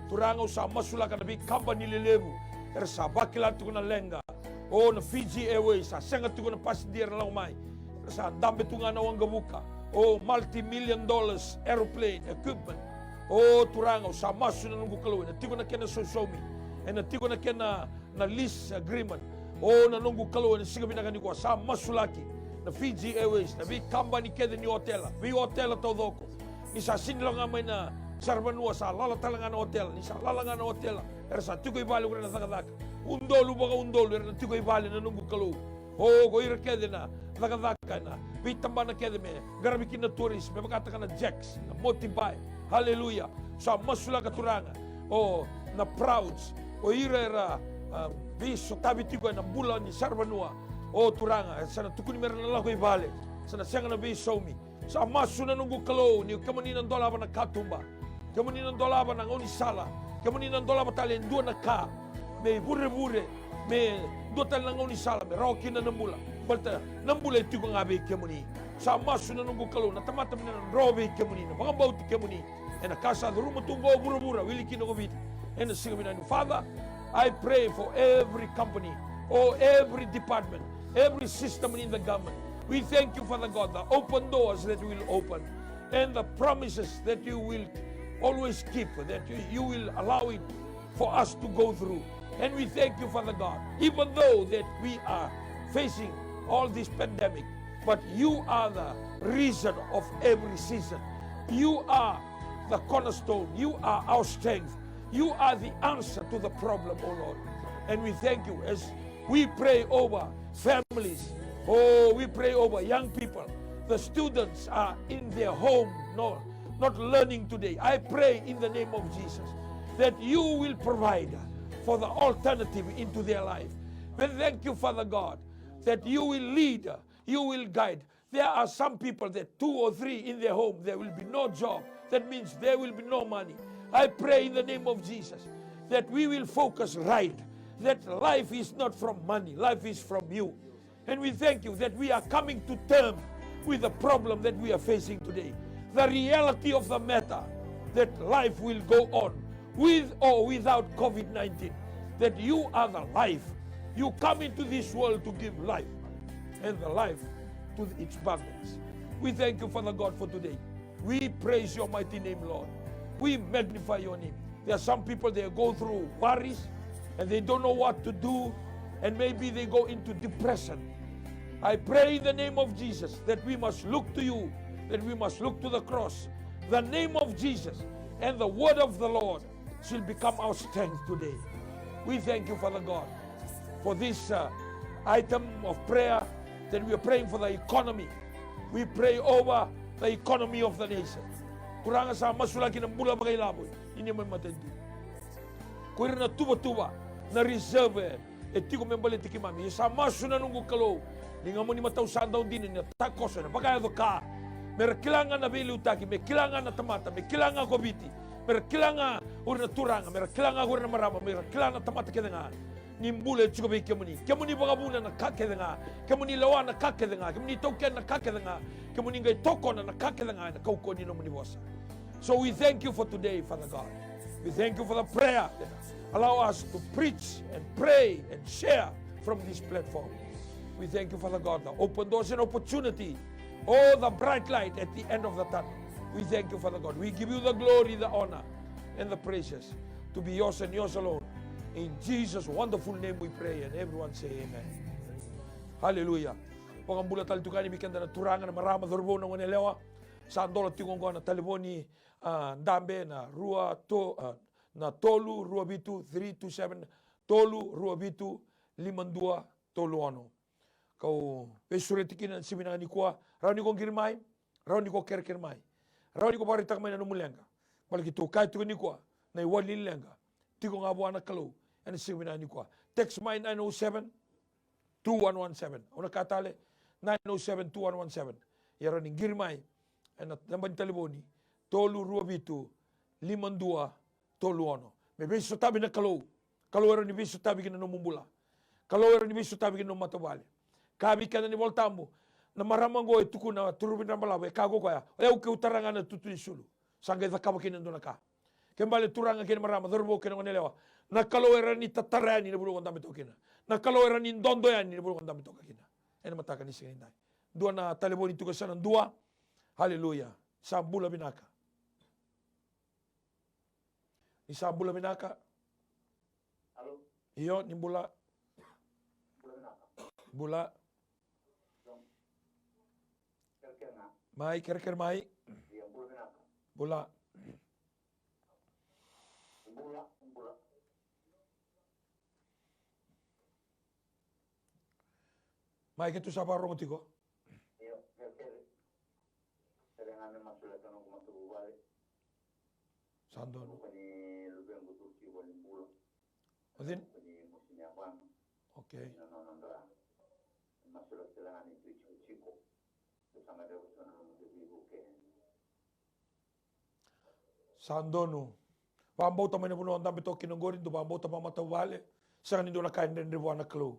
Turaga, au sa masulaka na veikabani lelevu era sa vakila tiko na leqa. O na Fiji Airways, sa sega tiko na passenger era lako mai. Era sa dabe tu ga na waqavuka. O multi-million dollars aeroplane equipment. O Turaga, au sa masu na noqu Kalou, ena tiko na kena sausaumi, ena tiko na kena na lease agreement. O na noqu Kalou, ena siga vinaka nikua sa masulaki na Fiji Airways, na veikabani kece ni otela, veiotela taucoko. Ni sa sini lako ga mai na saravanua, sa lala tale ga na otela. Ni sa lala ga na otela, era sa tiko i vale ko ira na cakacaka. Udolu vakaudolu era na tiko i vale, na noqu Kalou. O ko ira kece na cakacaka ena veitabana kece me qaravi kina na tourist, me vakataka na Jacks, na Motivae. Haleluya. Sa masulaka, Turaga, o na Prouds, o ira era, a, veisotavi tiko ena bula ni saravanua. O Turaga, sa na tukuni me ra na lako i vale, sa na sega na veisaumi. Sa masu na noqu Kalou ni kemuni na dolava na katuba, kemuni na dolava na gaunisala, kemuni na dolava tale e dua na ka me ivurevure, me dua tale na gaunisala me rawa kina na bula. Baleta na bula e tiko ga vei kemuni. Sa masu na noqu Kalou, na tamata me na dro vei kemuni, na vakabauti kemuni. Ena ka sa curuma tu qo vuravura, wili kina ko Viti. Ena siga vinaka ni, Father, I pray for every company, or every department, every system in the government. We thank you, Father God, the open doors that will open, and the promises that you will always keep, that you, you will allow it for us to go through. And we thank you, Father God, even though that we are facing all this pandemic, but you are the reason of every season. You are the cornerstone. You are our strength. You are the answer to the problem, oh Lord. And we thank you as we pray over families. Oh, we pray over young people. The students are in their home, no, not learning today. I pray in the name of Jesus that you will provide for the alternative into their life. We thank you, Father God, that you will lead, you will guide. There are some people that two or three in their home, there will be no job. That means there will be no money. I pray in the name of Jesus that we will focus right, that life is not from money, life is from you. And we thank you that we are coming to terms with the problem that we are facing today. The reality of the matter, that life will go on with or without COVID nineteen, that you are the life. You come into this world to give life, and the life to its abundance. We thank you, Father God, for today. We praise your mighty name, Lord. We magnify your name. There are some people, they go through worries and they don't know what to do, and maybe they go into depression. I pray in the name of Jesus that we must look to you, that we must look to the cross, the name of Jesus, and the word of the Lord shall become our strength today. We thank you, Father God, for this, uh, item of prayer that we are praying for the economy. We pray over the economy of the nation. Turaga, sa masulaki na bula vakailavo ni neimami matanitu. Ko ira na tuvatuva, na reserve e tiko me baleti keimami. Ia sa masu na noqu Kalou, ligamuni matau sa dau dina, ni na takoso, ena vakayaco ka. Me ra kila ga na veiliutaki, me kila ga na tamata, me kila ga ko Viti, me ra kila ga o ira na turaga, me ra kila ga ko ira na marama, me ra kila na tamata kece ga ni bula e tiko vei kemuni. Kemuni vakavuna na ka kece ga, kemuni lewa na ka kece ga, kemuni taukena na ka kece ga, kemuni qai tokona na ka kece ga ena kaukauwa ni nomuni vosa. So we thank you for today, Father God. We thank you for the prayer that allow us to preach and pray and share from this platform. We thank you, Father God, the open doors and opportunity. Oh, the bright light at the end of the tunnel. We thank you, Father God. We give you the glory, the honor, and the praises to be yours and yours alone. In Jesus' wonderful name we pray, and everyone say amen. Hallelujah. Vakabula tale tu ga yani vei keda na turaga, na marama, cauravou, na goneyalewa. Sa dola tiko oqo na talevoni, ah, dabe na rua to, ah, na tolu rua vitu, three two seven, tolu rua vitu, lima dua tolu ono. Kau veisureti kina na siga vinaka nikua, rawa ni ko qiri mai, rawa ni ko kerekere mai, rawa ni ko vakaraitaka mai na nomu leqa. Baleta keitou kaya tiko nikua, na iwali ni leqa tiko ga vua na Kalou ena siga vinaka nikua. Text mai nine oh seven, two one one seven. Au na kaya tale, nine oh seven, two one one seven. Ia rawa ni qiri mai ena naba ni talevoni, tolu rua vitu, lima dua tolu ono. Me veisotavi na Kalou. Kalou e rawa ni veisotavi ki na nomu bula. Kalou e rawa ni veisotavi ki na nomu matavuvale. Kaya vei keda na iVolatabu, na marama oqo e tukuna, turaga vinaka balavu, e kaya ko koya, o yau keu tara ga na tutu ni sulu, sa qai cakava kina e dua na ka. Kena ibalebale, turaga kei na marama, cauravou kei na goneyalewa, na Kalou e rawa ni tatara yani na vanua ko dabe toka kina. Na Kalou e rawa ni dodo yani na vanua ko dabe toka kina. Ena mataka ni siga nidai, dua na talevoni tu ga, sa na dua. Haleluya. Sa bula vinaka. Ni sa bula vinaka. Alo. Io, ni bula. Bula vinaka. Bula. Mai, kerekere mai. Ia, bula vinaka. Bula. Bula, bula. Mai, keitou sa vakarorogo tiko. Io, kerekere. Kerekere ga me masulaka noqu matavuvale. Sa donu. Ko ni luvequ tu tiko ni bula. O cei? Ko ni mosi ni yavana. Okay. Na nona dra. Masulaka tale ga ni tu tikotiko. Sa mai dau sa na nomu tu tiko ke. Sa donu. Vakabauta mai na vanua o dabe toka kina oqori, dou vakabauta vakamatavuvale. Sega ni dua na ka e dredre vua na Kalou.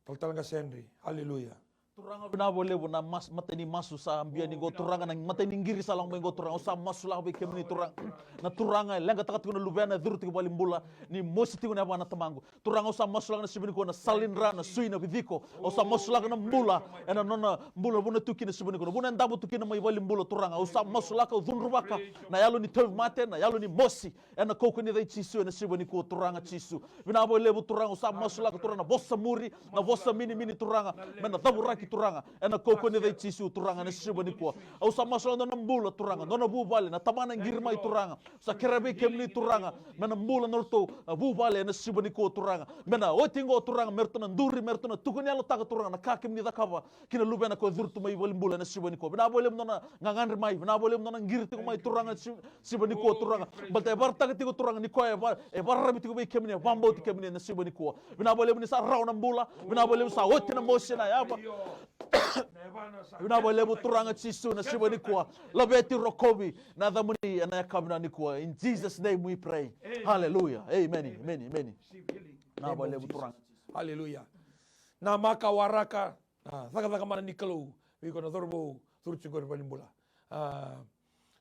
Talatala Qasedre. Haleluya. Turaga, vinaka vakalevu na mas-, matai ni masu sa bia ni qo, Turaga, na matai ni qiri sa lako mai qo, Turaga. Au sa masulaka vei kemuni, Turaga. Na Turaga e leqataka tiko na luvena, e curu tiko i valenibula, ni mosi tiko na yavana, Tamaqu. Turaga, au sa masulaka na siva nikua na sala ni dra, na sui, na viciko. Au sa masulaka na bula, ena nona bula vuna tu kina na siva nikua, na vuna e davo tu kina mai valenibula, Turaga. Au sa masulaka, au cudruvaka na yalo ni tauvimate, na yalo ni mosi, ena kaukaua ni yaca i Jisu ena siva nikua, Turaga Jisu. Vinaka vakalevu, Turaga, au sa masulaka, Turaga, na vosa muri, na vosa minimini, Turaga, me na cavuraki, Turaga, ena kaukaua ni yaca i Jisu, Turaga, ena siva nikua. Au sa masulaka na nona bula, Turaga, na nona vuvale, na tamana e qiri mai, Turaga. Sa kerea vei kemuni, Turaga, me na bula na nodratou, a, vuvale ena siva nikua, Turaga. Me na oti qo, Turaga, me ratou na duri, me ratou na tukuni yalotaka, Turaga, na ka kemuni cakava ki na luvena ko e curu tu mai valenibula ena siva nikua. Vinaka vakalevu na nona gagadre mai, vinaka vakalevu na nona qiri tiko mai, Turaga, si-, siva nikua, Turaga. Baleta e vakaraitaka tiko, Turaga, ni koya e va-, e vakararavi tiko vei kemuni, e vakabauti kemuni ena siva nikua. Vinaka vakalevu ni sa rawa na bula, vinaka vakalevu sa oti na mosi ena yava. Vinaka vakalevu, Turaga Jisu, na siva nikua. Laveti, rokovi na yacamuni ena yakavi nikua. In Jesus' name we pray. Hallelujah. Amen. Amen. Amen. Vinaka vakalevu, Turaga. Hallelujah. Namaka, waraka, a, cakacaka mana ni Kalou vei iko na cauravou curu tiko qori valenibula. A,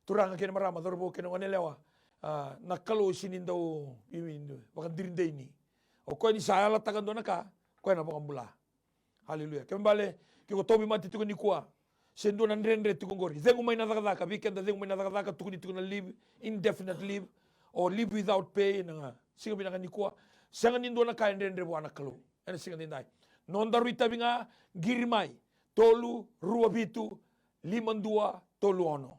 turaga kei na marama, cauravou kei na goneyalewa, a, na Kalou e sega ni dau, i, i, vakadirideini. O koya ni sa yalataka dua na ka, koya na vakabula. Haleluya. Kena ibalebale, ke ko tauvimate tiko nikua, se dua na dredre tiko qori, cegu mai na cakacaka. Vei keda cegu mai na cakacaka, tukuni tiko na leave, indefinite leave, o leave without pay, na siga vinaka nikua. Sega ni dua na ka e dredre vua na Kalou ena siga nidai. Nodaru itavi ga, qiri mai, tolu rua vitu, lima dua tolu ono.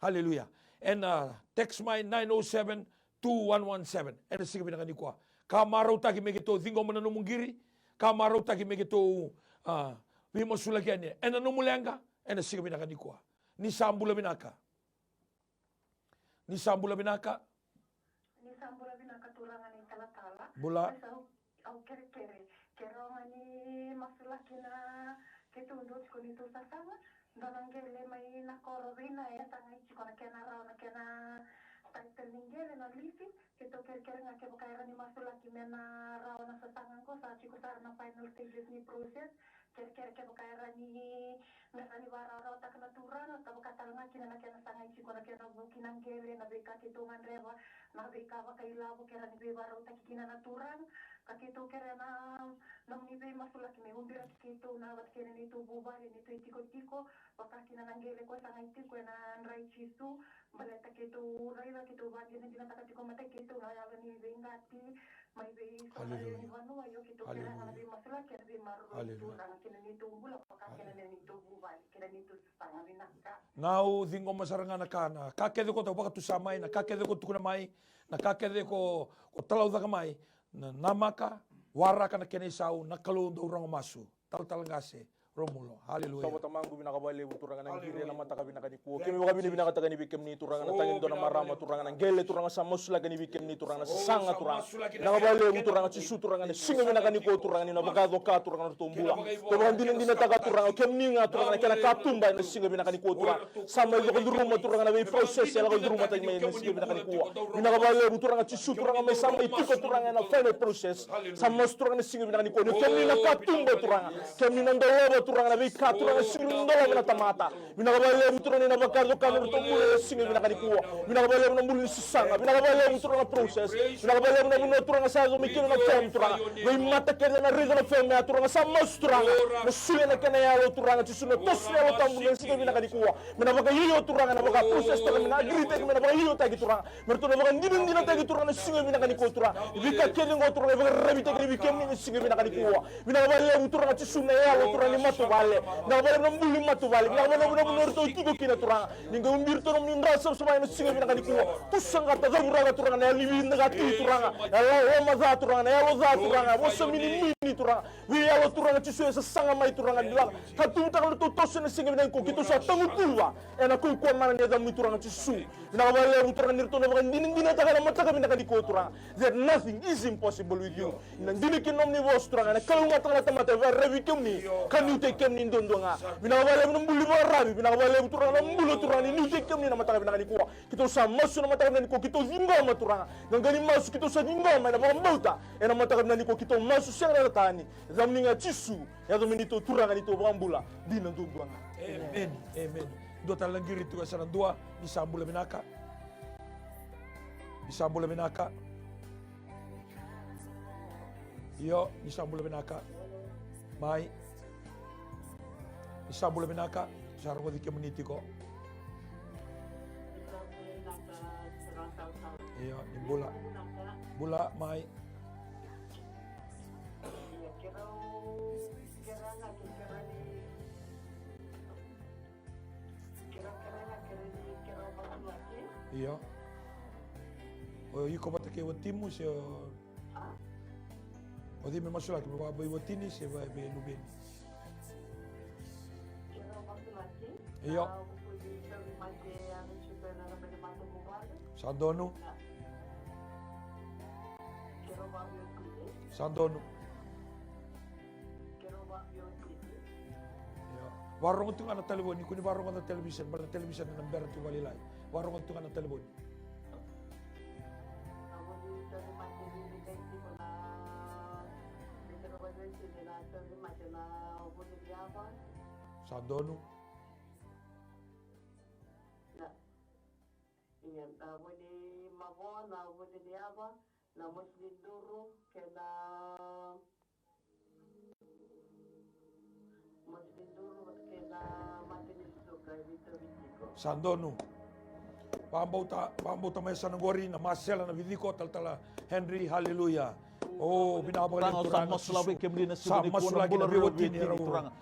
Haleluya. Ena, a, text mai nine oh seven two one one seven. Ena siga vinaka nikua. Ka marautaki me keitou ciqoma na nomu qiri. Ka marautaki me keitou, a, veimasulaki yani ena nomu leqa. Ena siga vinaka nikua. Ni sa bula vinaka. Ni sa bula vinaka. Ni sa bula vinaka, turaga ni talatala. Bula. Au kerekere, kerea ga ni masulaki na keitou dua tiko ni tou sasaga, dua na qele mai na koro vei na e sagai tiko na kena rawa na kena title ni qele na lisi. Keitou kerekere ga kevaka era ni masulaki me na rawa na sasaga qo, sa tiko sara na final stages ni process. Kerekere kevaka era ni, me ra ni vakarawarawataka na turaga, ka vaka tale ga kina na kena sagai tiko na kena vuki na qele, na veika keitou gadreva, na veika vakailavo, ke ra ni veivakarautaki kina na turaga. Ka keitou kerea na nomuni veimasulaki me ubiraki keitou na vata kei na neitou vuvale, neitou itikotiko, vaka kina na qele ko sagai tiko ena dra i Jisu. Baleta keitou raica, keitou vakadinadinataka tiko matai keitou na yalo ni veiqati mai vei so na lewe ni vanua, io keitou kerea ga na veimasulaki ena veimaroroi ni turaga kei na neitou bula, vaka kei na neitou vuvale kei na neitou sasaga. Vinaka. Na au ciqoma sara ga na ka, na ka kece ko vakatusa mai, na ka kece ko tukuna mai, na ka kece ko, ko talaucaka mai, na namaka, waraka na kena isau, na Kalou dau rogo masu. Talatala qase Romulo. Haleluya. Sa vata, Tamaqu, vinaka vakalevu, turaga, na qiri ena mataka vinaka nikua. Keimami vakavinavinakataka ni vei kemuni, turaga, na tagi ni dua na marama, turaga, na qele, turaga, sa masulaki ni vei kemuni, turaga, na sasaga, turaga. Vinaka vakalevu, turaga Jisu, turaga, na siga vinaka nikua, turaga, ni na vakayaco ka, turaga, na nodratou bula. Ko vakadinadinataka, turaga, o kemuni ga, turaga, na kena katuba ena siga vinaka nikua, turaga. Sa mai vakacuruma, turaga, na vei process e lako curuma tani mai ena siga vinaka nikua. Vinaka vakalevu, turaga Jisu, turaga, mai sa mai tiko, turaga, ena final process. Sa masu, turaga, na siga vinaka nikua ni kemuni na katuba, turaga. Kemuni na dolava, turaga, na veika, turaga, sega ni dolava na tamata. Vinaka vakalevu, turaga, ni na vakayaco ka na nodratou bula ena siga vinaka nikua. Vinaka vakalevu na bula ni sasaga. Vinaka vakalevu, turaga, process. Vinaka vakalevu na vanua, turaga, sa yaco mai kina na fam, turaga. Veimata kece na raica na fam ya, turaga, sa masu, turaga. Na suya na kena yalo, turaga Jisu, na toso na Yalo Tabu ena siga vinaka nikua. Me na vakaio, turaga, na vaka process, turaga, me na agree taki, me na vakaiotaki, turaga. Me ratou na vakadinadinataki, turaga, na siga vinaka nikua, turaga. Veika kece qo, turaga, e vakararavitaki vei kemuni ena siga vinaka nikua. Vinaka vakalevu, turaga Jisu, na yalo, turaga, ni matavuvale. Vinaka vakalevu na bula ni matavuvale. Vinaka vakalevu na vanua eratou tiko kina, turaga. Ni qai ubi iratou na nomuni dra savasava ena siga vinaka nikua. Tusaqata, cavuraka, turaga, na yalo ni veidakati, turaga. Na yalo loma ca, turaga, na yalo ca, turaga. Vosa minimini, turaga. Veiyalo, turaga Jisu, e sasaga mai, turaga, ni lako. Ka tuvutaka na nodratou toso ena siga vinaka nikua, keitou sa tagutuva ena kaukaua mana ni yacamuni, turaga Jisu. Vinaka vakalevu, turaga, ni ratou na vakadinadinataka ena mataka vinaka nikua, turaga. That nothing is impossible with you. Na dina kei na nomuni vosa, turaga, ena kalougata na tamata, e vakararavi kemuni. Ka ni nuitaki kemuni duadua ga. Vinaka vakalevu na bula ni vakararavi, vinaka vakalevu Turaga na bula Turaga ni nuitaki kemuni na mataka vinaka nikua. Keitou sa masu na mataka vinaka nikua, keitou ciqoma Turaga. Qaqa ni masu keitou sa ciqoma ena vakabauta. Ena mataka vinaka nikua keitou masu sega na tani. Yacamuni ga Jisu, yaco me neitou Turaga, neitou Vakabula dina duadua ga. Amen. Amen. Dua tale na qiri tu e sa na dua, ni sa bula vinaka. Ni sa bula vinaka. Io, ni sa bula vinaka. Mai. Ni sa bula vinaka. Sa rogoci kemuni tiko. Io, ni bula. Bula mai. Io. O iko vata kei watimu se o, o cei me masulaki, me vakaveiwatini se vakaveiluveni? Io. Sa donu. Sa donu. Io. Vakarorogo tu ga na talevoni, kua ni vakarorogo na television, baleta na television ena bera tu vakalailai. Vakarorogo tu ga na talevoni. Sa donu. Ia, na vo ni mavoa, na vo ni yava, na mosi ni duru, kei na mosi ni duru, kei na mate ni suka, e veitauvi tiko. Sa donu. Vakabauta, vakabauta mai e sa na qori na masela na viciko, talatala Henry, haleluya. O, vinaka vakalevu Turaga, sa masulaka vei kemuni na siga nikua, na bula ruarua vei kemuni Turaga.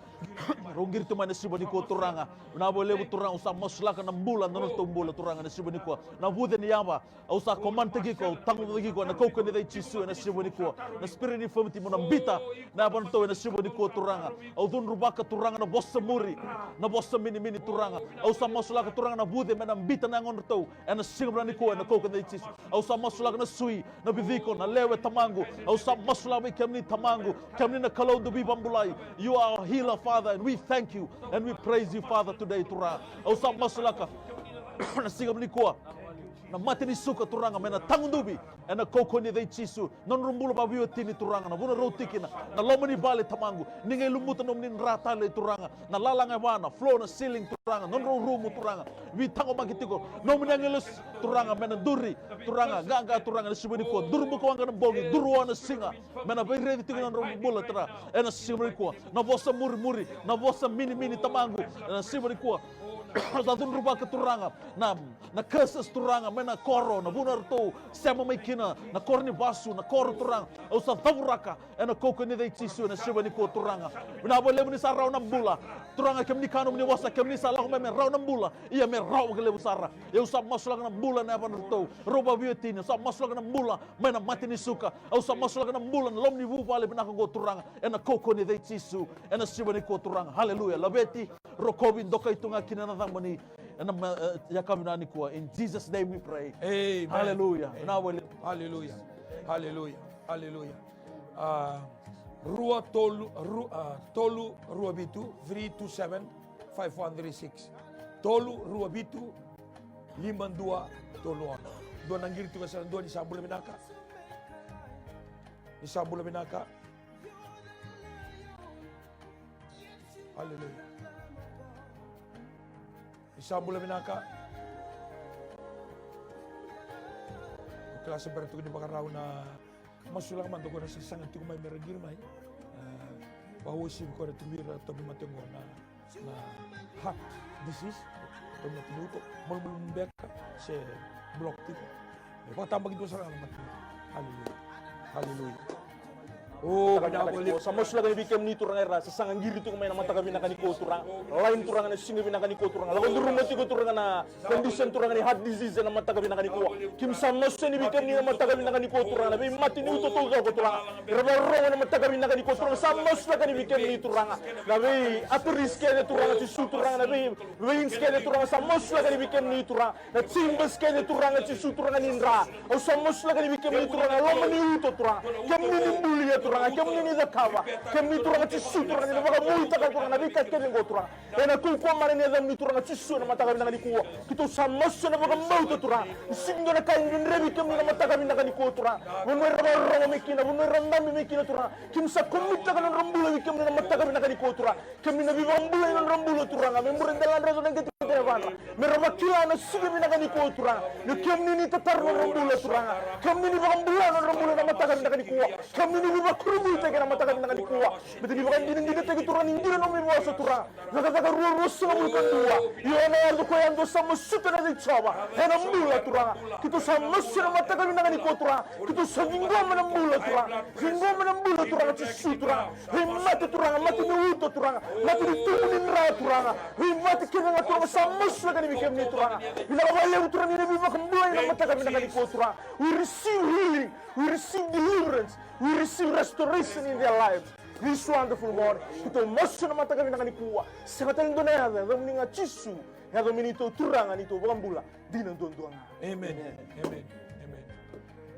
Rau qiri tu mai na siga nikua Turaga. Vinaka vakalevu Turaga, au sa masulaka na bula, na nodratou bula Turaga na siga nikua. Na vuce ni yava, au sa command-taki iko, au tagucaki iko ena kaukaua ni yaca i Jisu ena siga nikua. Na spirit ni infirmity mo na biuta na yavadratou ena siga nikua Turaga. Au cudruvaka Turaga na vosa muri, na vosa minimini Turaga. Au sa masulaka Turaga na vuce me na biuta na yagodratou ena siga vinaka nikua ena kaukaua ni yaca i Jisu. Au sa masulaka na sui, na viciko, na lewe Tamaqu. Au sa masulaka vei kemuni Tamaqu, kemuni na Kalou dau veivakabulai. You are our healer, Father, and we thank you and we praise you, Father, today Turaga. Au sa masulaka na siga nikua na mate ni suka Turaga me na taguduvi ena kaukaua ni yaca i Jisu. Na nodrau bula vakaveiwatini Turaga, na vanua rau tiko kina, na loma ni vale Tamaqu, ni qai lumuta nomuni dra tale Turaga, na lalaga e va, na floor, na ceiling Turaga, nodrau rumu Turaga, veitaqomaki tiko, nomuni agilosi Turaga me na duri Turaga, qaqa Turaga ena siga nikua, duru bukawaqa na bogi, duru oa na siga, me na veiraici tiko na nodrau bula Turaga ena siga nikua. Na vosa murimuri, na vosa minimini Tamaqu ena siga nikua. Au sa cudruvaka Turaga na, na curses Turaga mai na koro, na vanua ratou sema mai kina, na koro ni vasu, na koro Turaga. Au sa cavuraka ena kaukaua ni yaca i Jisu ena siga nikua Turaga. Vinaka vakalevu ni sa rawa na bula Turaga, kemuni kaya nomuni vosa, kemuni sa lako mai me rawa na bula, ia me rawa vakalevu sara. Ia au sa masulaka na bula ena yavadratou rau vakaveiwatini. Au sa masulaka na bula mai na mate ni suka. Au sa masulaka na bula ena loma ni vuvale vinaka oqo Turaga, ena kaukaua ni yaca i Jisu ena siga nikua Turaga. Haleluya. Laveti, rokovi, dokai tu ga kina na yacamuni ena ma-, e, yakavi nikua. In Jesus' name we pray. Amen. Haleluya. Amen. Vinaka vakalevu. Haleluya. Haleluya. Haleluya. A, rua tolu, ru-, a, tolu rua vitu, three two seven, five one three six. Tolu rua vitu, lima dua tolu ono. Dua na qiri tu ga sa na dua, ni sa bula vinaka. Ni sa bula vinaka. Haleluya. Ni sa bula vinaka. Au kila sa bera tiko ni vakarau na masulaka mada ko na sasaga tiko mai me ra qiri mai. E, vakauasivi ko na tubi ira tauvimate oqo na, na heart disease. Tauvimate ni uto, malumalumu beka se block tiko. E vakatabakidua sara ga na mate ni uto. Haleluya. Haleluya. O, vinaka vakalevu. Sa masulaka ni vei kemuni Turaga era sasaga qiri tiko mai na mataka vinaka nikua Turaga. Line Turaga na siga vinaka nikua Turaga. Lako curuma tiko Turaga na condition Turaga ni heart disease ena mataka vinaka nikua. Keimami sa masu yani vei kemuni na mataka vinaka nikua Turaga, na veimate ni uto taucoko Turaga. Era vakarorogo ena mataka vinaka nikua Turaga, sa masulaka yani vei kemuni Turaga. Na vei arteries kece Turaga, Jisu Turaga, na vei veins kece Turaga, sa masulaka yani vei kemuni Turaga. Na chambers kece Turaga, Jisu Turaga ni dra. Au sa masulaka yani vei kemuni Turaga, loma ni uto Turaga. Kemuni ni bulia Turaga, kemuni ni cakava. Kemuni Turaga Jisu, Turaga ni vakavuitaka Turaga na veika kece oqo Turaga. Ena kaukaua mana ni yacamuni Turaga Jisu ena mataka vinaka nikua. Keitou sa masu ena vakabauta Turaga. Ni sega ni dua na ka e gadrevi kemuni na mataka vinaka nikua Turaga. Vanua era vakarorogo mai kina, vanua era dabe mai kina Turaga. Kemuni sa komitaka na nodra bula vei kemuni na mataka vinaka nikua Turaga. Kemuni na veivakabulai na nodra bula Turaga. Me bure dela dra yaco na qeteqete yavadra. Me ra vakila na siga vinaka nikua Turaga. Ni kemuni ni tatara na nodra bula Turaga. Kemuni ni vakabula na nodra bula na mataka vinaka nikua. Kemuni ni veivakurabuitaki na mataka vinaka nikua. Baleta ni vakadinadinataki Turaga ni dina na nomu vosa Turaga. Cakacaka ruarua sagavulu ka dua. Io ena yaco koya dou sa masuta na yaca i Jiova. Ena bula Turaga. Keitou sa masu ena mataka vinaka nikua Turaga. Keitou sa ciqoma na bula Turaga. Ciqoma na bula Turaga Jisu Turaga. Vei mate Turaga, mate ni uto Turaga. Mate ni tubu ni dra Turaga. Vei mate kece ga Turaga sa masulaka ni vei kemuni Turaga. Vinaka vakalevu Turaga ni na veivakabulai na mataka vinaka nikua Turaga. We receive healing. We receive deliverance. We receive restoration in their lives. This wonderful God. Keitou masu na mataka vinaka nikua. Sega tale dua na yaca, yacamuni ga Jisu. Yacamuni neitou Turaga, neitou vakabula. Dina duadua ga. Amen. Amen. Amen.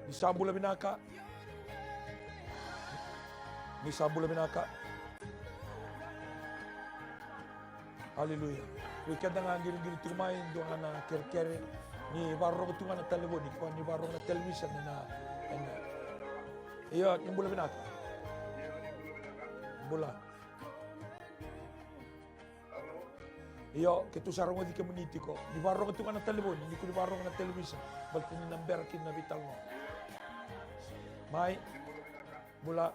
Ni sa bula vinaka. Ni sa bula vinaka. Aleluya. Oi keda ga qiriqiri tiko mai, dua ga na kerekere. Ni vakarorogo tiko ga na talevoni, koya ni vakarorogo na television ena, ena. Io, ni bula vinaka. Bula. Io, keitou sa rogoci kemuni tiko. Ni vakarorogo tiko ga na talevoni, ni ko ni vakarorogo na television. Baleta ni na bera kina na veitalanoa. Mai. Bula.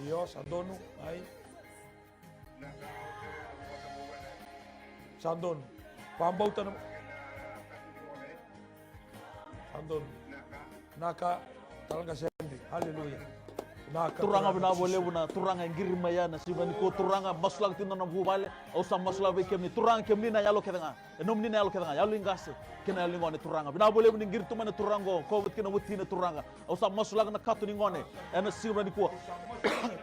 Io, sa donu. Ai. Sa donu. Vakabauta na. Sa donu. Naka. Talaqase Henry. Haleluya. Naka. Turaga, vinaka vakalevu na Turaga e qiri mai ya na siga nikua Turaga, masulaka tiko na nona vuvale. Au sa masulaka vei kemuni Turaga, kemuni na yalo kece ga. E nomuni na yalo kece ga, yalo ni qase kei na yalo ni gone Turaga. Vinaka vakalevu ni qiri tu mai na turaga oqo, koya vata kei na watina Turaga. Au sa masulaka na kato ni gone ena siga nikua.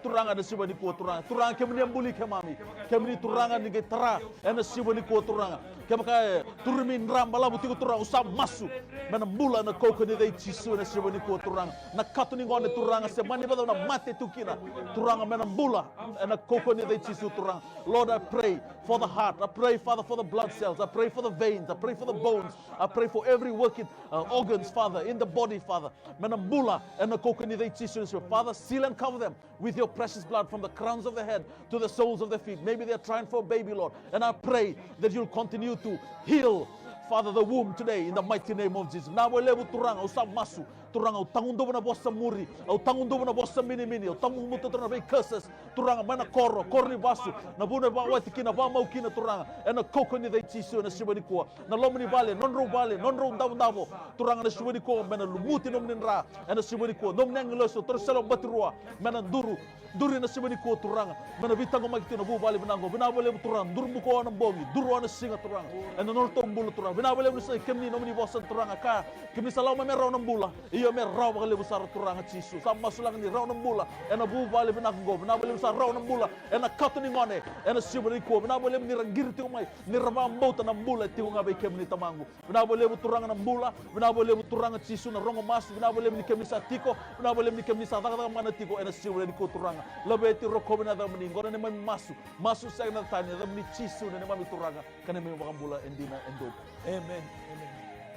Turaga, ena siga nikua Turaga. Turaga, kemuni a buli keimami. Kemuni Turaga ni qai tara ena siga nikua Turaga. Kevaka e turi mai dra balavu tiko Turaga, au sa masu me na bula ena kaukaua ni yaca i Jisu ena siga nikua Turaga. Na kato ni gone Turaga, se mani vacava na mate tu kina Turaga, me na bula ena kaukaua ni yaca i Jisu Turaga. Lord, I pray for the heart. I pray, Father, for the blood cells. I pray for the veins. I pray for the bones. I pray for every working, uh, organs, Father, in the body, Father. Me na bula ena kaukaua ni yaca i Jisu. Father, seal and cover them with your precious blood from the crowns of the head to the soles of the feet. Maybe they're trying for a baby, Lord. And I pray that you'll continue to heal, Father, the womb today in the mighty name of Jesus. Vinaka vakalevu Turaga, au sa masu. Turaga, au taguduva na vosa muri, au taguduva na vosa minimini, au taguduva na vei curses. Turaga, mai na koro, koro ni vasu, na vanua e vakawati kina, vakamau kina, Turaga. Ena kaukaua ni yaca i Jisu, ena siga nikua. Na loma ni vale, nodrau vale, nodrau davodavo. Turaga, na siga nikua, me na lumuti nomuni dra. Ena siga nikua, nomuni agilosi, toro selo batirua. Me na duru, duri na siga nikua, Turaga. Me na veitaqomaki tu na vuvale vinaka oqo. Vinaka vakalevu, Turaga. Duru bukawawa na bogi, duru na siga, Turaga. Ena nodratou bula, Turaga. Vinaka vakalevu ni sa i kemuni, nomuni vosa, Turaga. Ka, kemuni sa lako mai me rawa na bula. Io, me rawa vakalevu sara Turaga Jisu. Sa masulaka ni rawa na bula ena vuvale vinaka oqo. Vinaka vakalevu sa rawa na bula ena kato ni gone ena siga nikua. Vinaka vakalevu ni ra qiri tiko mai, ni ra vakabauta na bula e tiko ga vei kemuni Tamaqu. Vinaka vakalevu Turaga na bula. Vinaka vakalevu Turaga Jisu na rogo masu. Vinaka vakalevu ni kemuni sa tiko. Vinaka vakalevu ni kemuni sa cakacaka mana tiko ena siga nikua Turaga. Laveti, rokovi na yacamuni. Qo na neimami masu. Masu sega ena tani, yacamuni Jisu na neimami Turaga ka neimami Vakabula e dina e dua. Amen. Amen.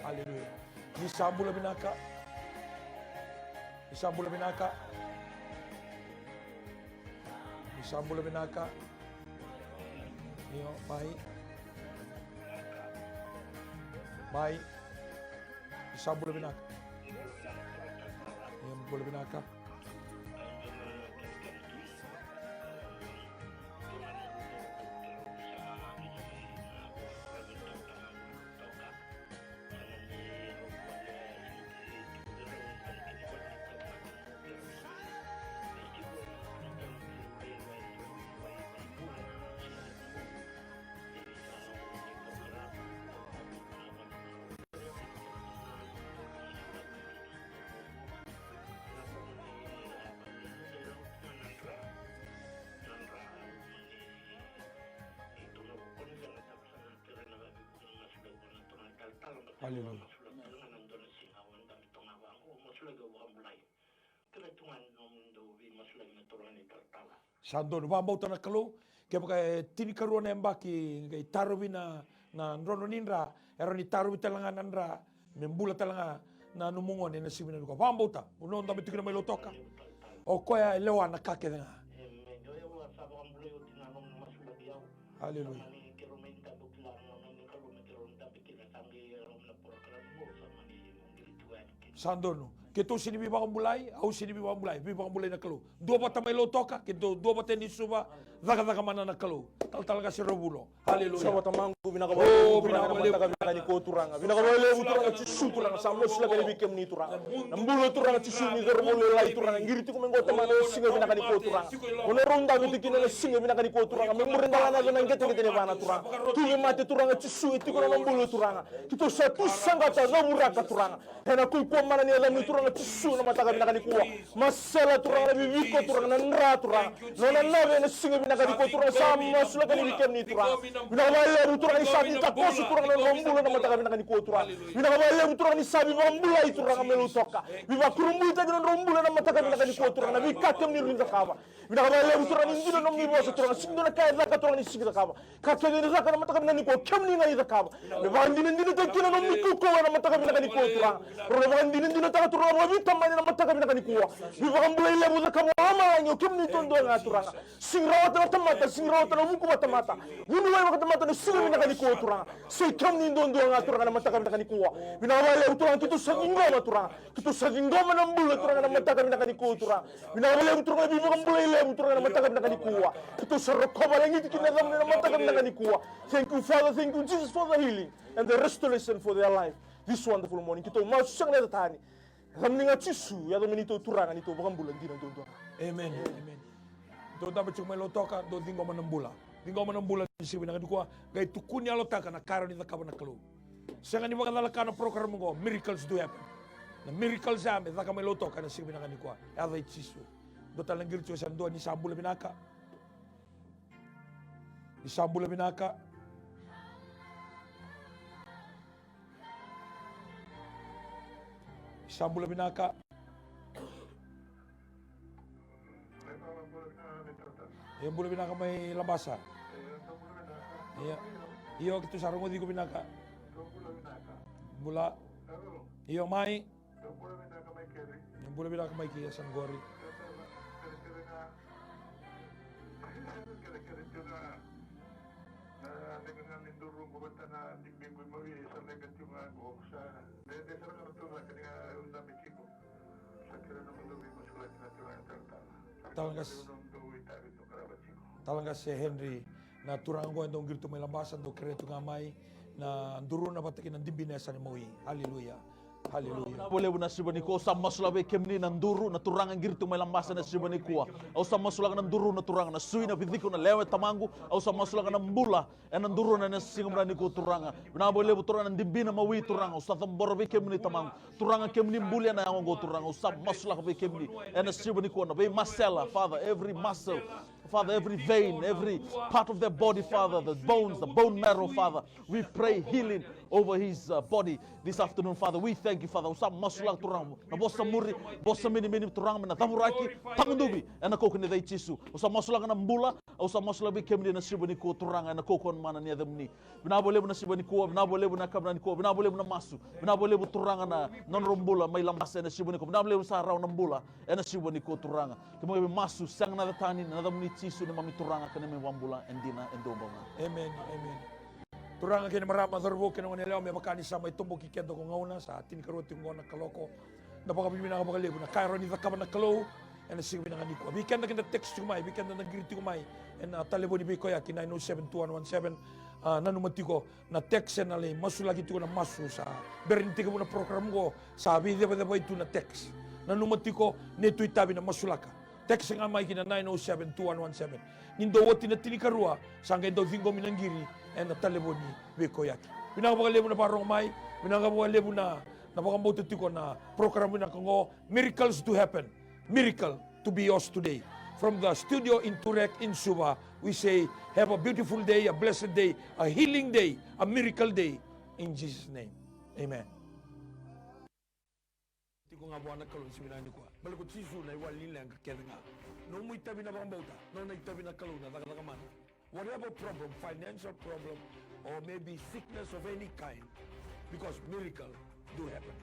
Aleluya. Ni sa bula vinaka. Ni sa bula vinaka. Ni sa bula vinaka. Io, mai. Mai. Ni sa bula vinaka. Io, bula vinaka. Aleluya. Sa donu, vakabauta na Kalou. Kevaka e tinikarua na yabaki qai tarovi na, na drodro ni dra, e rawa ni tarovi tale ga na dra me bula tale ga na nomu gone ena siga vinaka nikua. Vakabauta, o na dabe tiko kina mai Lautoka. O koya e lewa na ka kece ga. Aleluya. Sa donu. Keitou sega ni veivakabulai, au sega ni veivakabulai, veivakabulai na Kalou. Duavata mai Lautoka, keitou duavata yani Suva, cakacaka mana na Kalou. Talatala qase Rovulo. Aleluya. Sa vata magu, vinaka vakalevu Turaga na mataka vinaka nikua Turaga. Vinaka vakalevu Turaga Jisu Turaga, sa masulaka yani vei kemuni Turaga. Na bula Turaga Jisu ni cauravou lailai Turaga, qiri tiko mai qo Tamana ena siga vinaka nikua Turaga. O na rau dabe tiko kina ena siga vinaka nikua Turaga, me muri dala na yaco na qeteqete ni vana Turaga. Tu me mate Turaga Jisu, e tiko na nona bula Turaga. Keitou sa tu saqata, cauraka Turaga. Ena kaukaua mana ni yacamuni Turaga Jisu na mataka vinaka nikua. Masela Turaga na viviko Turaga na dra Turaga. Nona nave ena siga vinaka nikua Turaga sa masulaka yani vei kemuni Turaga. Vinaka vakalevu Turaga ni sa ni takoso Turaga na nodra bula na mataka vinaka nikua Turaga. Vinaka vakalevu Turaga ni sa veivakabulai Turaga mai Lautoka. Veivakurabuitaki na nodra bula na mataka vinaka nikua Turaga na veika kemuni rui cakava. Vinaka vakalevu Turaga ni dina na nomuni vosa Turaga, sega ni dua na ka e caka Turaga ni sega ni cakava. Ka kece ni caka na mataka vinaka nikua, kemuni ga ni cakava. Me vakadinadinataki kina na nomuni kaukauwa ena mataka vinaka nikua Turaga. Rau na vakadinadinataka Turaga vakaveitamani ena mataka vinaka nikua. Veivakabulai levu cakava o lomalagi, o kemuni duadua ga Turaga. Sega ni rawata na tamata, sega ni rawata na vuku vakatamata. Vuniwai vakatamata na siga vinaka nikua Turaga. Sa i kemuni duadua ga Turaga na mataka vinaka nikua. Vinaka vakalevu Turaga, keitou sa ciqoma Turaga. Keitou sa ciqoma na bula Turaga na mataka vinaka nikua Turaga. Vinaka vakalevu Turaga na veivakabulai levu Turaga na mataka vinaka nikua. Keitou sa rokova lagiti kina na yacamuni na mataka vinaka nikua. Thank you Father, thank you Jesus for the healing and the restoration for their life this wonderful morning. Keitou masu sega na yaca tani. Yacamuni ga Jisu, yacamuni tou Turaga ni tou vakabula dina duadua. Amen. Amen. Dou dabe tiko mai Lautoka, dou ciqoma na bula. Ciqoma na bula ni siga vinaka nikua, qai tukuni yalotaka na ka e rawa ni cakava na Kalou. Sega ni vakacalaka na program oqo, miracles do happen. Na miracles ya me caka mai Lautoka ena siga vinaka nikua. Yaca i Jisu. Dua tale na qiri tiko sa dua ni sa bula vinaka. Ni sa bula vinaka. Ni sa bula vinaka. Io, bula vinaka mai Labasa. Io. Io, keitou sa rogoci iko vinaka. Bula. Io, mai. Io, bula vinaka mai kei yasana qori. Tala qase, tala qase Henry, na turaga oqo e dau qiri tu mai Labasa, dau kerea tu ga mai na duruna vata kei na dibina e yasana mawi. Aleluya. Aleluya. Vinaka vakalevu na siva nikua, au sa masulaka vei kemuni na duru, na turaga qiri tu mai Labasa na siva nikua. Au sa masulaka na duru, na turaga, na sui, na viciko, na lewe, tamaqu. Au sa masulaka na bula ena duruna ena siga vinaka nikua Turaga. Vinaka vakalevu Turaga na dibina mawi Turaga. Au sa cabora vei kemuni tamaqu. Turaga kemuni buli ena yago oqo Turaga. Au sa masulaka vei kemuni ena siva nikua na veimasela, Father, every muscle, Father, every vein, every part of their body, Father, the bones, the bone marrow, Father. We pray healing over his uh, body this afternoon, Father. We thank you, Father. Au sa masulaka Turaga na vosa muri, vosa minimini Turaga me na cavuraki, taguduvi ena kaukaua ni yaca i Jisu. Au sa masulaka na bula, au sa masulaka vei kemuni ena siva nikua Turaga ena kaukaua mana ni yacamuni. Vinaka vakalevu na siva nikua, vinaka vakalevu na ka vinaka nikua, vinaka vakalevu na masu, vinaka vakalevu Turaga na nodrau bula mai Labasa ena siva nikua, vinaka vakalevu sa rawa na bula ena siva nikua Turaga. Keimami masu sega na yaca tani, na yacamuni Jisu neimami Turaga ka neimami iVakabula e dina e duabau ga. Amen, amen. Turaga kei na marama, cauravou kei na goneyalewa, me vaka ni sa mai toboki keda ko gauna, sa tinikarua tiko qo na kaloko. Da vakavinavinaka vakalevu na ka e rawa ni cakava na Kalou ena siga vinaka nikua. Vei keda keda text tiko mai, vei keda na qiri tiko mai ena talevoni veikoyaki nine oh seven two one one seven. A, nanuma tiko na text ena lai masulaki tiko na masu sa bera ni tekivu na program qo, sa veicevacevai tu na text. Nanuma tiko, ni tu itavi na masulaka. Text ga mai ki na nine oh seven two one one seven. Ni dau oti na tinikarua, sa qai dau ciqomi na qiri ena talevoni veikoyaki. Vinaka vakalevu na vakarogo mai, vinaka vakalevu na, na vakabauta tiko na program vinaka qo, Miracles to Happen. Miracle to be yours today. From the studio in Turek in Suva, we say, have a beautiful day, a blessed day, a healing day, a miracle day. In Jesus' name, amen. Ko ga vua na Kalou ni siga vinaka nikua. Baleta ko Jisu na iwali ni leqa kece ga. Nomu itavi na vakabauta, nona itavi na Kalou na cakacaka mana. Whatever problem, financial problem, or maybe sickness of any kind, because miracle do happen.